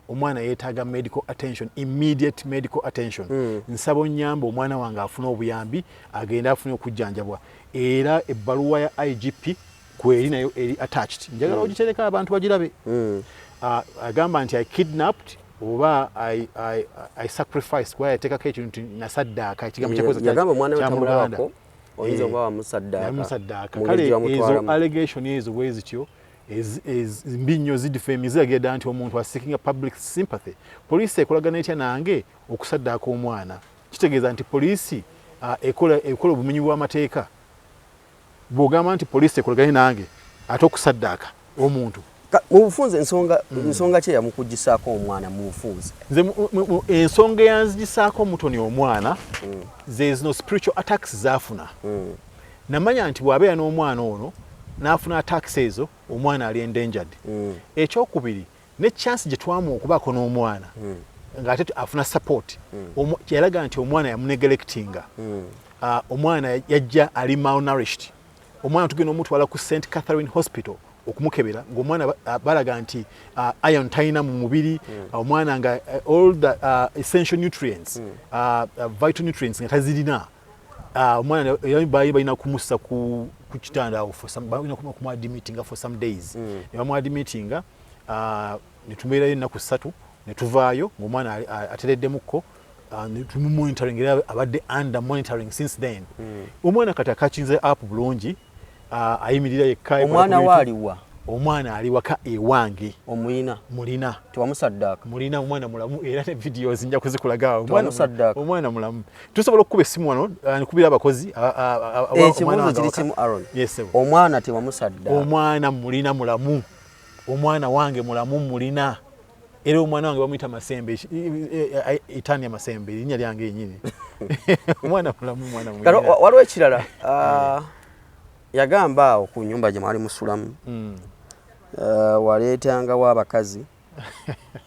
Omwana yeetaaga medical attention, immediate medical attention. Nsaba onyamba omwana wange afune obuyambi, agende afune okujjanjabwa." Era ebbaluwa ya IGP kweri nayo eri attached, njagala ogitereka abantu bagirabe. Agamba nti I kidnapped oba I sacrificed, kuba yateekako ekintu nti nasaddaaka, ekigambo kyakozesa Yagamba omwana we kya mu Luganda. Tamulabako, oyinza Eh, oba wamusaddaaka. Yamusaddaaka. Mu Kale ngeri gye ezo bamutwalamu. allegation ezo bwe zityo mbi nnyo, zidefame, ziragira ddala nti omuntu aseekinga public sympathy. Poliisi ekolagana etya nange okusaddaaka omwana? Kitegeeza nti poliisi ekola obumenyi bw'amateeka bw'ogamba nti poliisi ekolagane nange ate okusaddaaka omuntu. Mu bufunze, ensonga ki eyamukugisaako omwana mu bufunze? Nze ensonga eyanzigisaako Mutoni omwana ze zino spiritual attacks zaafuna. Namanya nti bw'abeera n'omwana ono n'afuna attacks ezo, omwana ali endangered. Ekyokubiri, ne chance gye twamuwa okubaako n'omwana ng'ate afuna support, yalaga nti omwana yamuneglectinga. Omwana yajja ali malnourished. Omwana tugenda omutwala ku St Catherine Hospital okumukebera, ng'omwana balaga nti iron talina mu mubiri. Omwana nga all the essential nutrients, vital nutrients nga tazirina. Omwana era baali balina kumussa ku kitanda awo for some, balina kumuadmittinga for some days. Ne bamuadmittinga, ne tubeerayo ennaku 3, ne tuvaayo ng'omwana atereddemukko. Ne tumumonitoring, era abadde under monitoring since then. Omwana kati acatchinze up bulungi, ayimirira yekka, ekola Omwana ku we bintu. aliwa? Omwana ali waka ewange. Omuyina? Mulina. Tewamusaddaaka? Mulina, omwana mulamu, era ne videos nja kuzikulaga awo. Tewamusaddaaka? Omwana mulamu. Tusobola okukuba essimu wano, nkubira abakozi omwana Ekibuuzo wange kiri awaka. kimu, Aaron. Yes, sir. Omwana tewamusaddaaka? Omwana mulina, mulamu. Omwana wange mulamu, mulina. Era omwana wange bamuyita Masembe, Itania Masembe, erinnya lyange yenyini. Omwana mulamu, omwana Kati mulina. Waliwo ekirala. Yagamba awo ku nyumba gye mwali musulamu, waleetangawo abakazi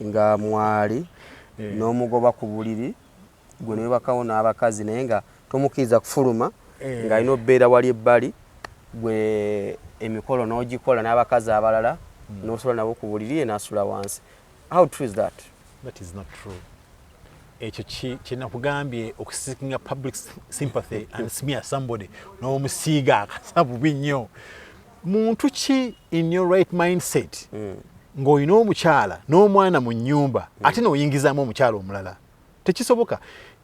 nga mwali n'omugoba ku buliri, gwe newebakawo n'abakazi, naye nga tomukkiriza kufuluma, ng'alina obeera wali ebbali, gwe emikolo n'ogikola n'abakazi abalala, n'osula nabo ku buliri, ye n'asula wansi. How true is that? That is not true. Ekyo kyenakugambye, okuseekinga public sympathy and smear somebody, n'omusiiga akasa bubi nnyo. Muntu ki in your right mindset, ng'olina omukyala n'omwana mu nnyumba, ate n'oyingizaamu omukyala omulala? Tekisoboka.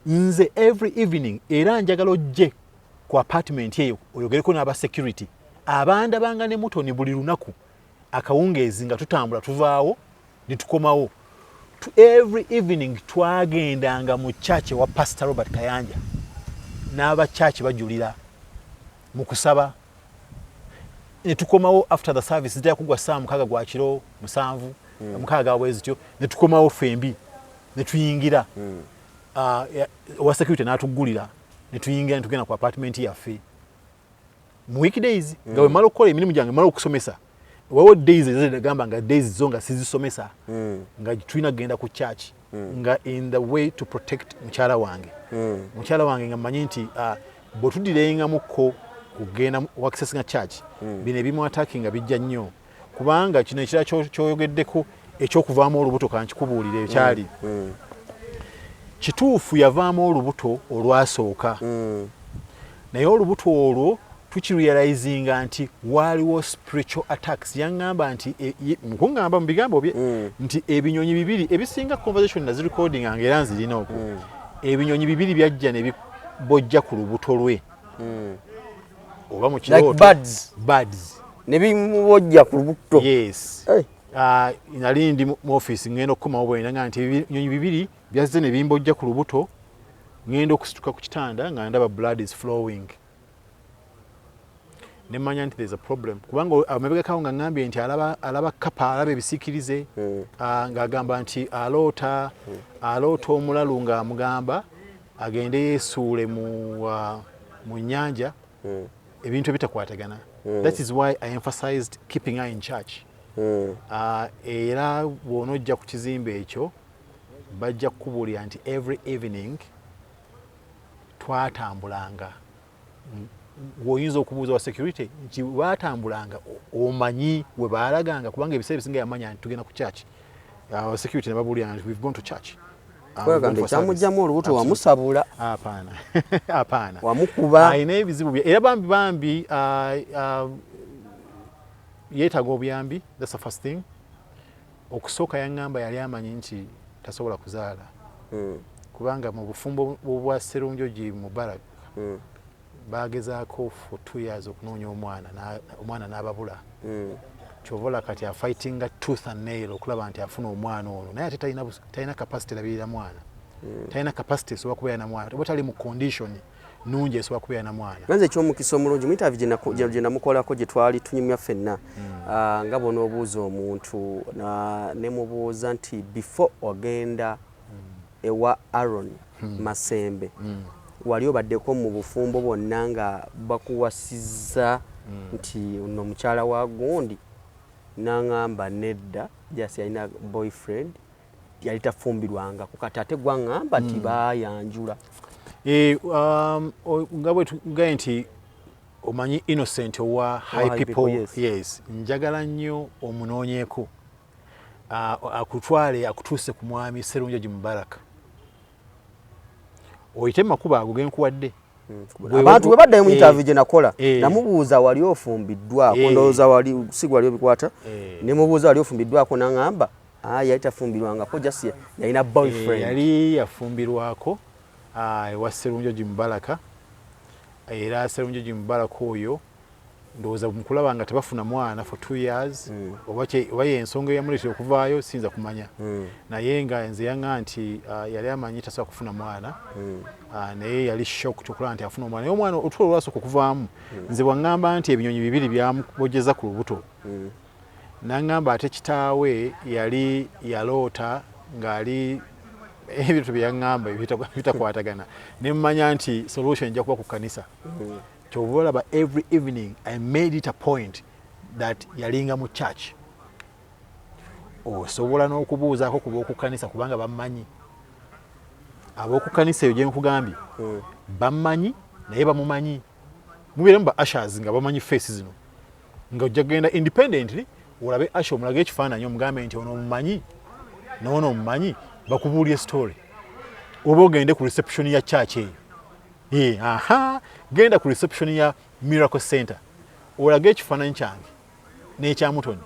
Nze every evening, era njagala ojje ku apartment eyo oyogereko n'aba security abandabanga ne Mutoni buli lunaku akawungeezi nga tutambula, tuvaawo ne tukomawo. Every evening twagendanga mu church ewa Pastor Robert Kayanja, n'aba church bajulira mu kusaba, ne tukomawo after the service, zitera kugwa saa 6 gwa kiro, 7, 6 bwe zityo, ne tukomawo fembi ne tuyingira. Owa security n'atuggulira ne tuyingira, ne tugenda ku apartment yaffe mu weekdays, nga bwe mala okukola emirimu gyange, mala okusomesa, Waliwo days ezagamba nga days zo nga sizisomesa, nga tulina kugenda ku church, nga in the way to protect mukyala wange. Mukyala wange nga mmanyi nti bwe tudirengamuko kugenda accessinga church, bino ebimu attacking nga bijja nnyo, kubanga kino ekirala kyoyogeddeko ekyokuvaamu olubuto, kankikubuulire ekyali kituufu. Yavaamu olubuto olwasooka, naye olubuto olwo tukirealizinga nti waaliwo spiritual attacks. Yaŋŋamba nti mukuŋŋamba mu bigambo bye nti ebinyonyi bibiri ebisinga, conversation nazirecordinga nga era nzirina okwo, ebinyonyi bibiri byajja ne bibojja ku lubuto lwe oba mu Like kirooto. Birds. Birds. Ne bimubojja ku lubuto. Yes. Hey. Nali ndi mu office, ngenda okukomawo bwena nga nti ebinyonyi bibiri byazze ne bimbojja ku lubuto, ngenda okusituka ku kitanda nga ndaba blood is flowing, nemanya nti there's a problem, kubanga amabegakawo nga ngambye nti alaba kapa, alaba ebisiikirize. Ng'agamba nti aloota omulalu ng'amugamba agende yeesuule mu nnyanja, ebintu ebitakwatagana. That is why I emphasized keeping her in church. Era bw'onojja ku kizimbe ekyo bajja kukubuulira nti every evening twatambulanga. Bw'oyinza okubuuza wa security nti baatambulanga, omanyi we baalaganga, kubanga ebiseera ebisinga yamanya nti tugenda ku church. Security ne babuulira nti we've gone to church. Kwegamba ekyamugjamu olubuto wamusabula? Hapana, hapana. Wamukuba? Alina ebizibu bye era bambi bambi, yeetaaga obuyambi. That's the first thing. Okusooka yaŋŋamba yali amanyi nti tasobola kuzaala, kubanga mu bufumbo bwa Serunjogi Mubarak bagezaako for 2 years okunoonya omwana, omwana n'ababula. Kyova kati afightinga tooth and nail okulaba nti afuna omwana ono, naye ate talina capacity erabirira mwana, talina capacity esobola kubeera na mwana, oba tali mu condition nungi esobola kubeera na mwana. Nze ekyomukisa omulungi mu interview gye namukolako, gye twali tunyumya ffenna, nga bw'onoobuuza omuntu, ne mubuuza nti before ogenda ewa Aaron Masembe, wali obaddeko mu bufumbo bwonna nga bakuwasizza nti ono mukyala wa gundi? N'aŋŋamba nedda, just yalina boyfriend, yali tafumbirwangako. Kati ate gwaŋŋamba nti baayanjula. Nga bwe tugaye nti omanyi Innocent owa High High People, People, yes. Yes, njagala nnyo omunoonyeeko, akutwale akutuuse ku mwami Serunjogi Mubaraka, oyite mu makubo ago genkuwadde. Abantu bwe baddayo mu interview gye nakola, namubuuza wali ofumbiddwako, ndowooza wali si wali obikwata, ne mubuuza wali ofumbiddwako, naŋŋamba yali tafumbirwangako, just yalina boyfriend. Yali yafumbirwako ewa Serunjogi Mubaraka, era Serunjogi Mubaraka oyo ndowooza mukulaba nga tebafuna mwana for 2 years, oba yensonga eyamuleetera okuvaayo siyinza kumanya. Naye nga nze yaŋŋa nti yali amanyi tasobola kufuna mwana, naye yali shocked okulaba nti afuna omwana. Naye omwana otulo olwasooka okuvaamu, nze bwaŋŋamba nti ebinyonyi bibiri byamubojeza ku lubuto, naŋŋamba ate kitaawe yali yaloota ng'ali ebintu bye yaŋŋamba bitakwatagana, ne mmanya nti solution ejja kuba ku kkanisa. Kyova olaba every evening I made it a point that yalinga mu church. Osobola n'okubuuzaako ku b'oku kkanisa, kubanga bammanyi ab'oku kkanisa eyo gye nkugambye, bammanyi naye bamumanyi, mubeeremu ba ushers nga bamanyi face zino, nga ojja kugenda independently olabe usher, omulage ekifaananyi, omugambe nti ono omumanyi noono omumanyi, bakubuulye story. Oba ogende ku reception ya church eyo. Aha, genda ku reception ya Miracle Center, olage ekifaananyi kyange n'ekyamutoni,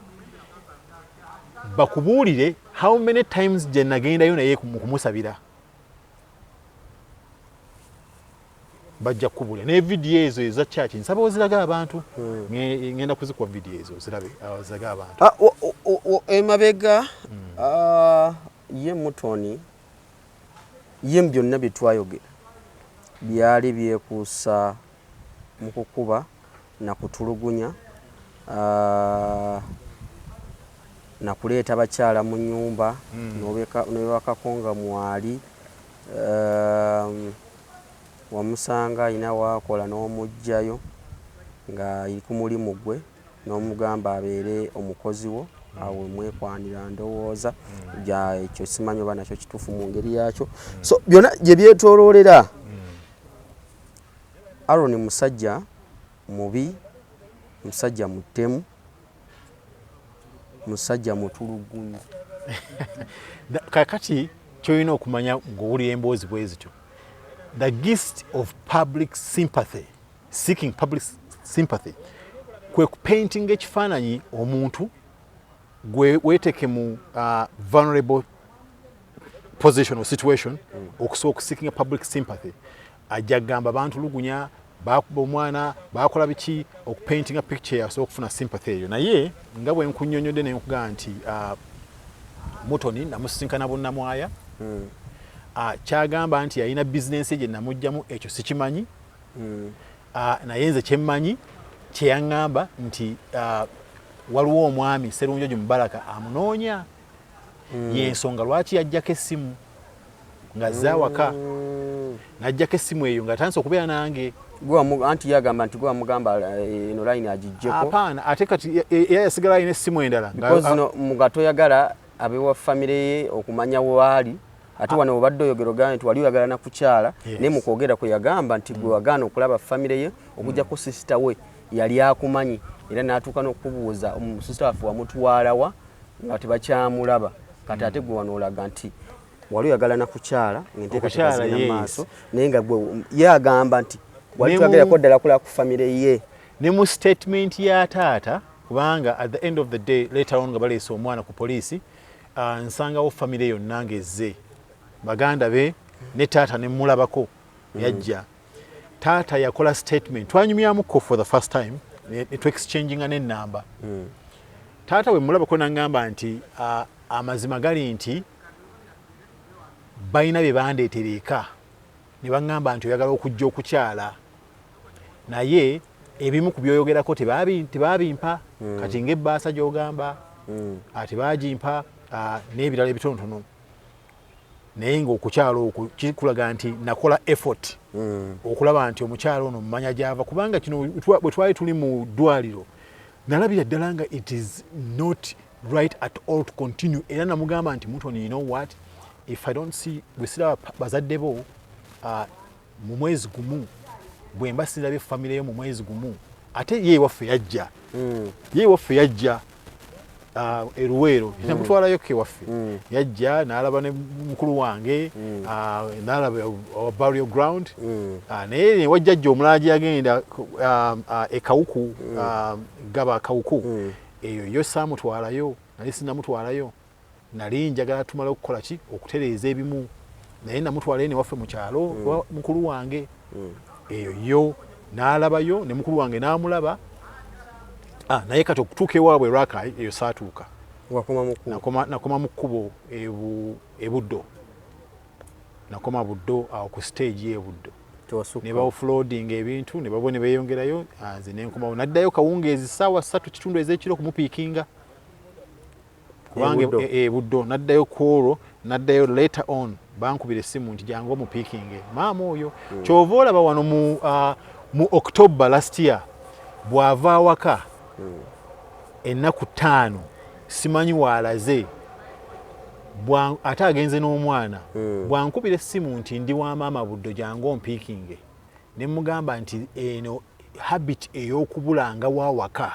bakubuulire how many times gye nagendayo naye mu kumusabira. Bajja kukubuulira. Ne vidiyo ezo eza church nsaba oziraga abantu. Ngenda kuzikuwa vidiyo ezo ozirabe, ozirage abantu. Emabega ye Mutoni ye mu byonna bye twayogera byali byekuusa mu kukuba na kutulugunya, na kuleeta bakyala mu nnyumba n'obekako nga mwali, wamusanga alina waakola n'omuggyayo ng'ali ku mulimu gwe. N'omugamba abeere omukozi wo awo mwekwanira ndowooza ja ekyo simanyi oba nakyo kituufu mu ngeri yakyo. So byonna gye byetooloolera, Aaron musajja mubi, musajja mutemu, musajja mutulugunyi. Kakati kyolina okumanya ng'owulira emboozi bwe zityo, the gist of public sympathy, seeking public sympathy, kwe kupaintinga ekifaananyi omuntu gwe weeteke mu vulnerable position or situation okusobola okuseekinga public sympathy. Ajja kugamba bantulugunya, bakuba omwana, bakola biki, okupaintinga picture yasobola okufuna sympathy eyo. Naye nga bwe nkunnyonnyodde ne nkugamba nti Mutoni namusisinkana Bunnamwaya, kyagamba nti yalina bizinensi gye namugjamu, ekyo sikimanyi. Naye nze kyemmanyi kyeyaŋŋamba nti waliwo omwami Serunjogi Mubaraka amunoonya, yensonga lwaki yajjako essimu ng'azze awaka, n'ajjako essimu eyo ng'atandise okubeera nange. Anti yagamba nti gwe wamugamba eno line agiggyeko. Apaana, ate kati era yasigala alina essimu endala. Because no nga toyagala abewa famire ye okumanya waali, ate wano obadde oyogera ogamba nti wali oyagala nakukyala. Naye mu kwogera kwe yagamba nti gwe wagaana okulaba famire ye okuggyako sister we yali akumanyi, era n'atuuka n'okubuuza sister waffe wamutwalawa nga tebakyamulaba. Kati ate gwe wano olaga nti wali oyagala nakukyala ng'enteekateeka Okukyala, zigenda mu yes. maaso, naye nga gwe ye agamba nti wali toyagalako ddala kulaba ku famire ye. Ne mu statement ya taata, kubanga at the end of the day, later on nga baleese omwana ku poliisi, nsangawo famire yonna ng'ezze, baganda be ne taata ne mulabako yajja. Taata yakola statement, twanyumyamuko for the first time ne tuexchanginga n'ennamba. Taata bwe mulabako n'aŋŋamba nti amazima gali nti balina bye bandeetera eka ne baŋŋamba nti oyagala okujja okukyala, naye ebimu ku byoyogerako tebaabimpa. Kati ng'ebbaasa gy'ogamba tebaagimpa, n'ebirala ebitonotono, naye ng'okukyala okwo kikulaga nti nakola effort okulaba nti omukyala ono mmanya gy'ava, kubanga kino bwe twali tuli mu ddwaliro nalabira ddala nga it is not right at all to continue. Era namugamba nti, "Mutoni, you know what, if I don't see, bwe siraba bazadde bo mu mwezi gumu, bwe mba sirabye famire yo mu mwezi gumu." Ate ye ewaffe yajja, ye ewaffe yajja eruweero, namutwalayo ko ewaffe. Yajja n'alaba ne mukulu wange, n'alaba our burial ground. Naye ne wajjajja omulala gye yagenda e Kawuku, Gaba Kawuku, eyo yo saamutwalayo, nali sinamutwalayo. Nali njagala tumale okukola ki, okutereeza ebimu, naye namutwalayo newaffe mu kyalo mukulu wange. Eyo yo n'alabayo ne mukulu wange n'amulaba. Naye kati okutuuka ewaabwe Rakai eyo saatuuka. Wakoma mukulu. Nakoma mu kkubo ebuddo, nakoma Buddo awo ku stage y'ebuddo. Tewasukka. Ne baoffloading ebintu ne babo ne beeyongerayo. Nze nenkomawo, naddayo kawungeezi ssaawa 3:15 ez'ekiro kumupiikinga, kubanga Ebuddo. Ebuddo naddayo ku olwo, naddayo later on bankubira essimu nti jangu omupiikinge maama oyo. Kyova olaba wano mu October last year bw'ava awaka ennaku 5 simanyi waalaze, ate agenze n'omwana. Bwankubira essimu nti ndi wa maama Buddo, jangu ompiikinge, ne mugamba nti eno habit ey'okubulanga wawaka,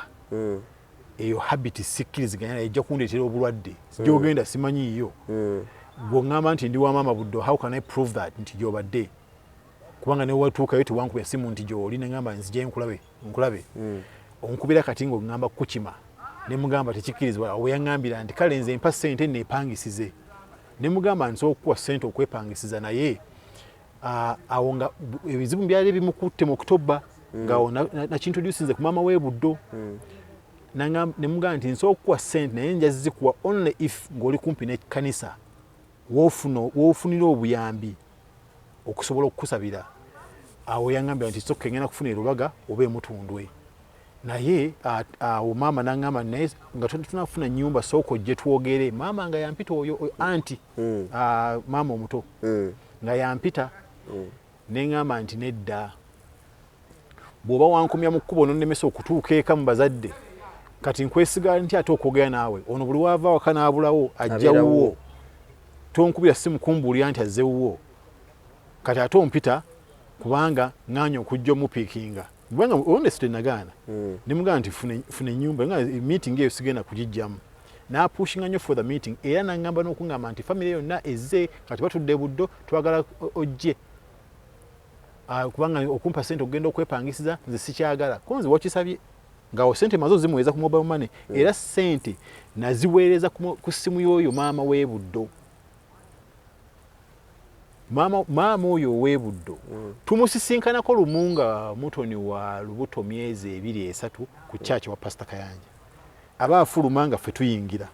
eyo habit sikkiriziganya naye, ejja kundeetera obulwadde. Gyogenda simanyiiyo. Bw'oŋŋamba nti ndi wa maama Buddo, how can I prove that nti gy'obadde? Kubanga newatuukayo tewankubira simu nti gy'oli, neŋŋamba nzije nkulabe nkulabe. Onkubira kati ng'oŋŋamba kukima, ne mugamba tekikkirizibwa. Awo yaŋŋambira nti kale nze mpa ssente neepangisize, ne mugamba nsobola okukuwa ssente okwepangisiza, naye awo nga ebizibu byali bimukutte mu October, ngaawo nakintroducinze ku maama w'e Buddo. Ne mugamba nti nsobola okukuwa ssente, naye nja zikuwa only if ng'oli kumpi n'ekkanisa woofunira obuyambi okusobola okukusabira. Awo yaŋŋambira nti sokka ngenda kufuna erubaga oba emutundwe, naye awo maama naŋŋamba naye nga tunafuna nyumba sooka ojje twogere. Maama nga yampita oyo anti maama omuto nga yampita, neŋŋamba nti nedda, bw'oba wankomya mu kkubo nonnemesa okutuuka eka mu bazadde. Kati nkwesiga nti ate okwogera naawe ono buli waava waka n'abulawo ajja wuwo, tonkubira simu kumbuulira nti azze wuwo. Kati ate ompita kubanga ŋŋaanye okujja omupiikinga, kubanga honestly nagaana ne mugamba nti funa ennyumba, nga meeting eyo sigenda kugijjamu. N'apushinga nnyo for the meeting, era n'aŋŋamba n'okuŋŋamba nti family yonna ezze, kati batudde Buddo, twagala ojje. Kubanga okumpa sente okugenda okwepangisiza nze sikyagala, ko nze wakisabye ngaawo sente maze ozimuweereza ku mobile money. Era sente naziweereza ku ssimu y'oyo maama w'e Buddo, maama oyo ow'e Buddo. Tumusisinkanako lumu nga Mutoni wa lubuto myezi 2, 3 ku church wa Pastor Kayanja, aba afuluma nga ffe tuyingira,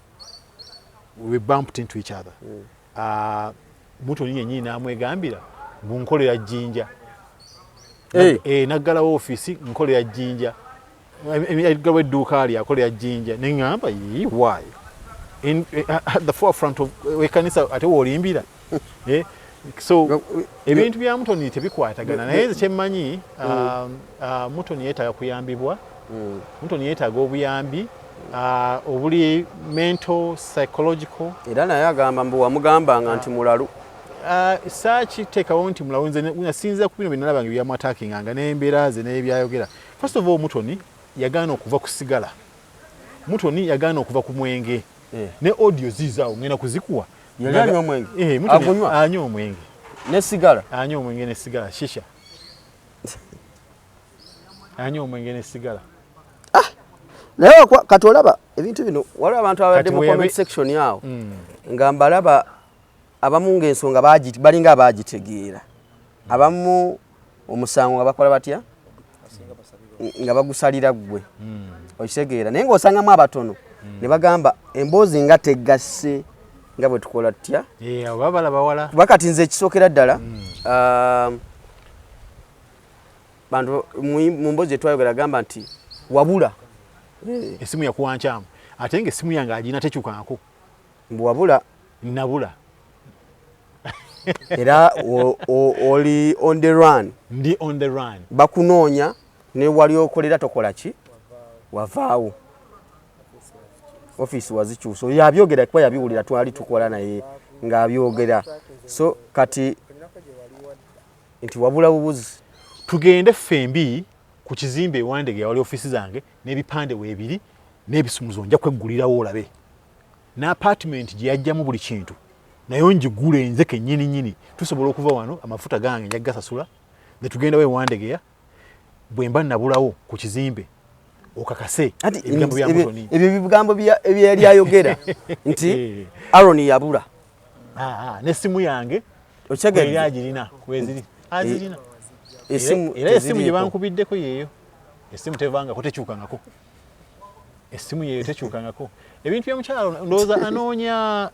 we bumped into each other. Mutoni yennyini n'amwegambira bunkolera Jjinja. Hey. Naggalawo ofiisi, nkolera Jjinja, aggalawo edduuka lye, akolera Jjinja. Neŋŋamba, "Yii, why in at the forefront of wekanisa ate woolimbira?" So ebintu bya Mutoni tebikwatagana, naye nze kyemmanyi, Mutoni yeetaaga kuyambibwa. Mutoni yeetaaga obuyambi obuli mental, psychological. Era naye agamba mbu wamugambanga nti mulalu. Saakiteekawo nti mulalu. Nze nasinziira ku bino bye nalabanga ebyamuattackinganga n'embeera ze n'ebyayogera. First of all, Mutoni yagaana okuva ku sigala, Mutoni yagaana okuva ku mwenge. Ne audio ziizaawo, ngenda kuzikuwa. Yali anywa omwenge? Mutoni Agunywa? Anywa omwenge. Ne sigala? Anywa omwenge ne sigala, shisha. Anywa omwenge ne sigala. Naye kati olaba ebintu bino, waliwo abantu abadde Kati mu comment section awo nga mbalaba, abamu ng'ensonga balinga abagitegeera, abamu omusango nga bakola batya, nga bagusalira ggwe, okitegeera? Naye ng'osangamu abatono ne bagamba emboozi nga tegasse nga bwe tukola tutya. Eh, abo baba balaba wala. Kuba kati nze ekisookera ddala, bantu mu mboozi gyetwayogera gamba nti wabula. Esimu yakuwa nkyamu, ate nga esimu yange agina tekyukangako. Mbu wabula. Nabula. Era oli on the run. Ndi on the run. Bakunoonya, ne wali okolera tokola ki, wavaawo, ofiisi wazikyusa. Oyo abyogera kuba yabiwulira, twali tukola naye ng'abyogera. So kati nti wabula bubuzi. Tugende ffembi ku kizimbe ewandege awali ofiisi zange, n'ebipande weebiri n'ebisumuzo, nja kweggulirawo olabe n'apartment gye yajjamu buli kintu, nayo ngigule nze kennyini nnyini. Tusobola okuva wano, amafuta gange nja kugasasula, ne tugendawo ewandegeya. Bwe mba nabulawo ku kizimbe, okakase Anti ebigambo bya Mutoni. Ebyo bigambo ebyeyali ayogera nti Aaron yabula. Ah, ah, n'essimu yange Okitegedde? eri agirina, weziri, azirina. Esimu Era esimu gye teziriiko. bankubiddeko yeeyo, esimu tevangako, tekyukangako, esimu yeeyo tekyukangako. Ebintu byomukyalo ndowooza anoonya,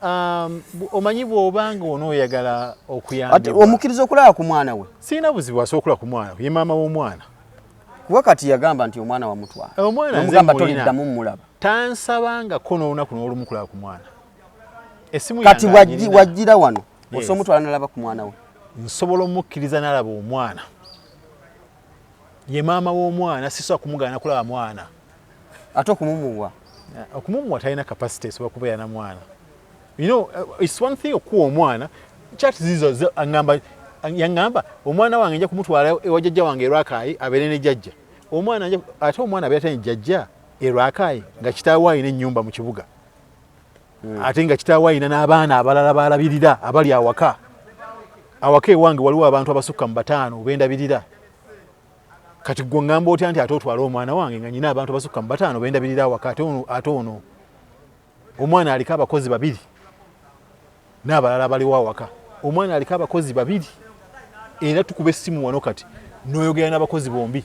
omanyi bw'obanga onooyagala Ate okuyambibwa. Omukkiriza okulaba ku mwana we? Sirina buzibu, asobola okulaba ku mwana, ye maama w'omwana. Kuba kati yagamba nti omwana wamutwala. Omwana nze Nomugamba mulina. toliddamu mulaba. Tansabangako n'olunaku n'olumu kulaba ku mwana. Esimu Kati yange agirina. Wajjira wano, Yes. osobola omutwala nalaba ku mwana we? Nsobola omukkiriza n'alaba omwana, ye maama w'omwana, sisobola kumugaana kulaba mwana. Ate okumumuwa? Okumumuwa talina capacity esobola kubeera na mwana. It's one thing okuwa omwana chat zizo aŋŋamba, yaŋŋamba omwana wange nja kumutwala ewa jjajja wange erwakaayi abeere ne jjajja. Omwana ate omwana abeera tane jjajja erwakaayi nga kitaawe alina ennyumba mu kibuga, ate nga kitaawe alina n'abaana abalala balabirira abali awaka. Awaka ewange waliwo abantu abasukka mu bataano bendabirira. Kati gwe ŋŋamba otya nti ate otwale omwana wange nga nyina abantu abasukka mu bataano bendabirira awaka, ate ono omwana aliko abakozi babiri n'abalala baliwo awaka? Omwana aliko abakozi babiri, era tukuba essimu wano kati n'oyogera n'abakozi bombi.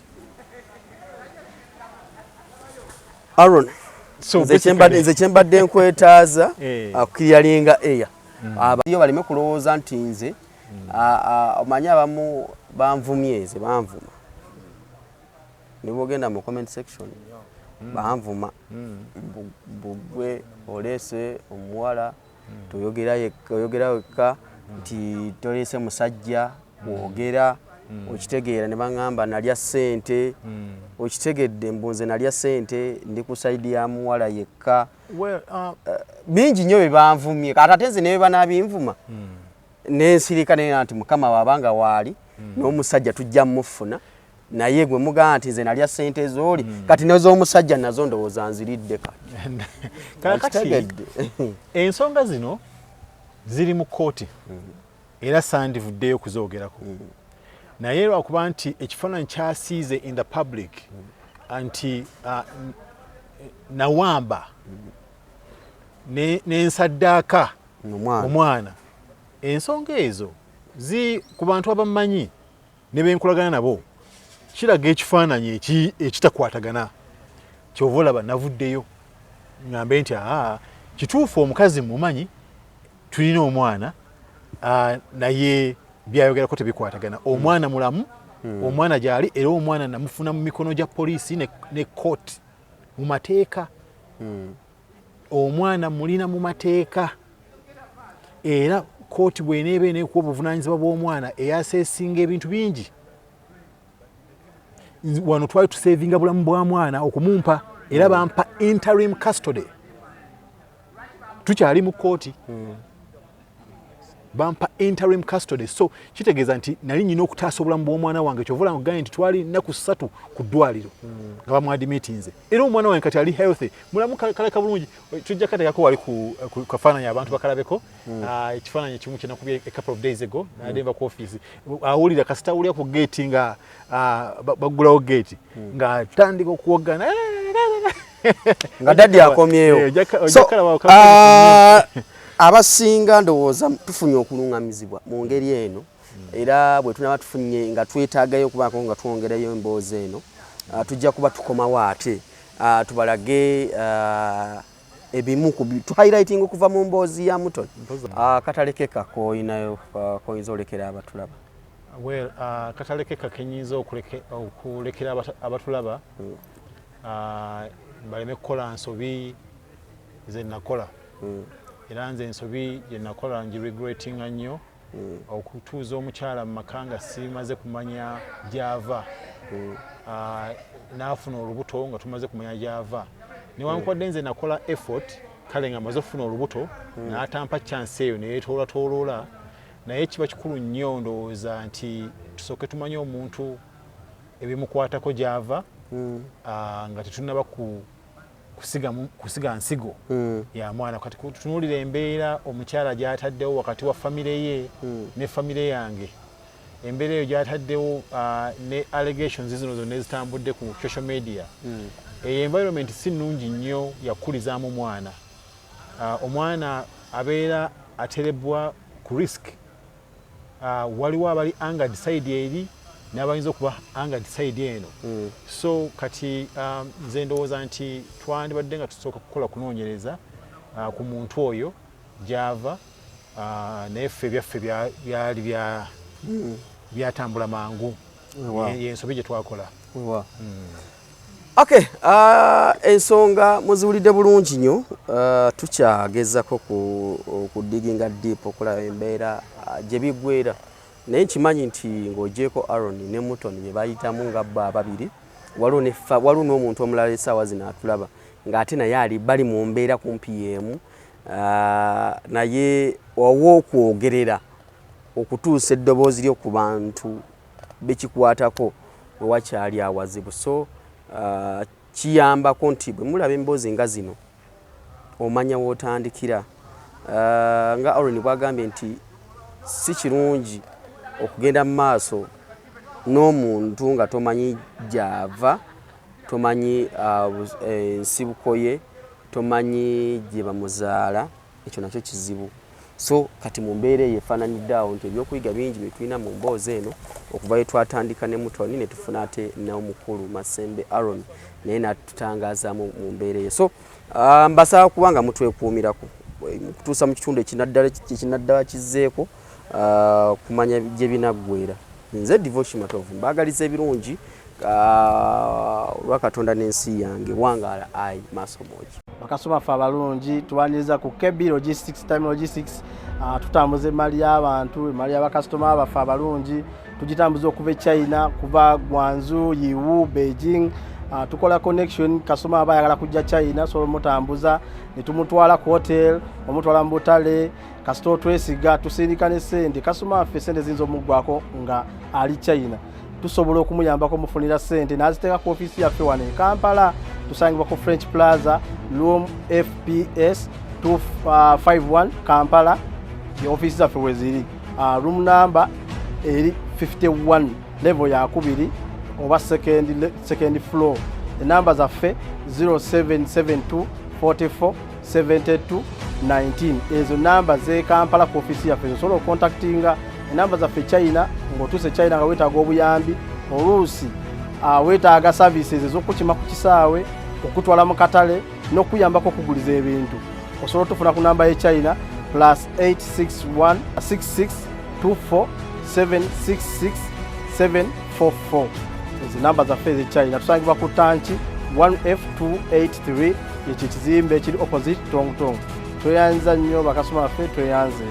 Aaron, So nze kyembadde nkwetaaza akuclearinga air, abaliyo baleme kulowooza nti nze omanyi abamu banvumye, nze banvuma, ne bwogenda mu comment section banvuma. Mbu gwe oleese omuwala, toyogera yekka, oyogera wekka, nti toleese musajja bwogera. Okitegeera? Ne baŋŋamba nalya ssente. Okitegedde? Mbunze nalya ssente, ndi ku side ya muwala yekka. Well, Bingi nnyo bye banvumye. Kati ate nze ne bwe banaabinvuma, nensirika naye nti Mukama waabanga waali n'omusajja tujja mufuna. Naye gwe mugamba nti nze nalya ssente z'oli, kati nez'omusajja nazo ndowooza nziridde kati. Kaakati Okitegedde? Ensonga zino ziri mu kooti era sandivuddeyo kuzoogerako, naye lwakuba nti ekifaananyi kyasiize in the public nti nawamba nensaddaaka omwana. Omwana, ensonga ezo zi ku bantu abamanyi ne benkolagana nabo kiraga ekifaananyi ekitakwatagana. Kyova olaba navuddeyo ŋŋambe nti aa, kituufu, omukazi mumanyi, tulina omwana, naye byayogerako tebikwatagana. Omwana mulamu, omwana gyali, era omwana namufuna mu mikono gya poliisi ne court mu mateeka. Omwana mulina mu mateeka, era kooti bweneeba eneekuwa obuvunanyizibwa bw'omwana eyaseesinga ebintu bingi. Wano twali tusevinga bulamu bwa mwana okumumpa, era bampa interim custody. Tukyali mu kooti, bampa interim custody, so kitegeeza nti nali nyina okutaasa obulamu bw'omwana wange. Kyova olaba nkugambe nti twali nnaku 3 ku ddwaliro nga bamuadmitinze, era omwana wange kati ali healthy, mulamu, kaleka bulungi. Tujja kateekako wali ku kafaananyi abantu bakalabeko. Ah, ekifaananyi ekimu kyenakubye a couple of days ago, nadde nva ku office, awulira kasita awulira ku gate nga baggulawo gate ng'atandika okuwogana nga daddy akomyewo. Eh, So, ojja kalaba abasinga ndowooza tufunye okuluŋŋamizibwa mu ngeri eno, era bwe tunaba tufunye nga twetaagayo okubaako nga twongerayo emboozi eno, tujja kuba tukomawo ate tubalage ebimu ku highlighting okuva mu mboozi ya Muton. Katalekeka koyinayo koyinza olekera abatulaba? Well, katalekeka kenyinza okulekera abatulaba, baleme kukola nsobi ze nakola. Era nze ensobi gye nakola ngiregretinga nnyo, okutuuza omukyala mu maka nga simaze kumanya gyava. N'afuna olubuto nga tumaze kumanya gyava, newankubadde nze nakola effort, kale nga maze okufuna olubuto, n'atampa chance eyo neyetoolatooloola. Naye kiba kikulu nnyo ndowooza nti tusooke tumanye omuntu ebimukwatako, gyava, nga tetunaba kusiga nsigo ya mwana. Kati tutunuulira embeera omukyala gy'ataddewo wakati wa famire ye ne famire yange, embeera eyo gy'ataddewo, ne allegations zino zonna ezitambudde ku social media. Eyo environment si nnungi nnyo yakulizaamu mwana. Omwana abeera aterebwa ku risk. Waliwo abali angered side eri n'abayinza okuba angered side eno. So kati nze ndowooza nti twandibadde nga tusooka kukola kunoonyereza ku muntu oyo gy'ava. Naye ffe ebyaffe byali byatambula mangu. Yensobi gye twakola. Okay, ensonga muziwulidde bulungi nnyo. Tukyagezako ku diginga deep okulaba embeera gye biggwera, naye nkimanyi nti ng'ogyeko Aaron ne Muton bye bayitamu nga bo ababiri, waliwo n'omuntu omulala essaawa zino atulaba ng'ate naye ali bali mu mbeera kumpi y'emu, naye ow'okwogerera okutuusa eddoboozi lyo ku bantu bekikwatako wewakyali awazibu. So kiyambako nti bwe mulaba emboozi nga zino omanya w'otandikira. Nga Aaron bwagambye nti si kirungi okugenda mu maaso n'omuntu nga tomanyi gy'ava, tomanyi ensibuko ye, tomanyi gye bamuzaala, ekyo nakyo kizibu. So kati mu mbeera eyo efaananidde awo nti ebyokuyiga bingi bye tulina mu mboozi eno okuva lwe twatandika ne Mutoni ne tufuna ate n'omukulu Masembe Aaron naye n'atutangazaamu mu mbeera eyo. So mbasaba kuba nga mutwekuumirako kutuusa mu kitundu ekinaddala kizzeeko, kumanya gye binaggweera. Nze Devotion Matovu, mbaagaliza ebirungi olwa Katonda n'ensi yange. Wangaala ayi maaso moogi. Bakasitoma ffe abalungi, tubaniriza ku KB Logistics, Time Logistics. Tutambuza emmali y'abantu, emmali y'abakasitoma baffe abalungi. Tugitambuza okuva e China, kuva Guangzhou, Yiwu, Beijing. Tukola connection. Kasitoma aba ayagala kujja China, sobola omutambuza ne tumutwala ku hotel, omutwala mu butale. Kasita otwesiga, tusindika ne sente. Kasitoma waffe sente ziyinza omuggwako nga ali China, tusobola okumuyambako, mufunira sente n'aziteeka ku ofiisi yaffe wano e Kampala. Tusangibwa ku French Plaza, room FPS 251, Kampala. Ofiisi zaffe weziri, room number eri 51, level yakubiri oba second floor. Enamba zaffe 0772 44 72 19. Ezo namba ze Kampala ku ofiisi yaffe osobola okontaktinga. Enamba zaffe China, ng'otuuse China nga weetaaga obuyambi, oluusi weetaaga services ez'okukima ku kisaawe, okutwala mu katale n'okuyambako okuguliza ebintu, osobola otufuna ku namba ye China +861 66 24 766 744. Ezo namba zaffe eze China. Tusangibwa ku tanki 1F283, ekyo ekizimbe ekiri opposite Tongtong. Tweyanza nnyo bakasoma baffe, tweyanze.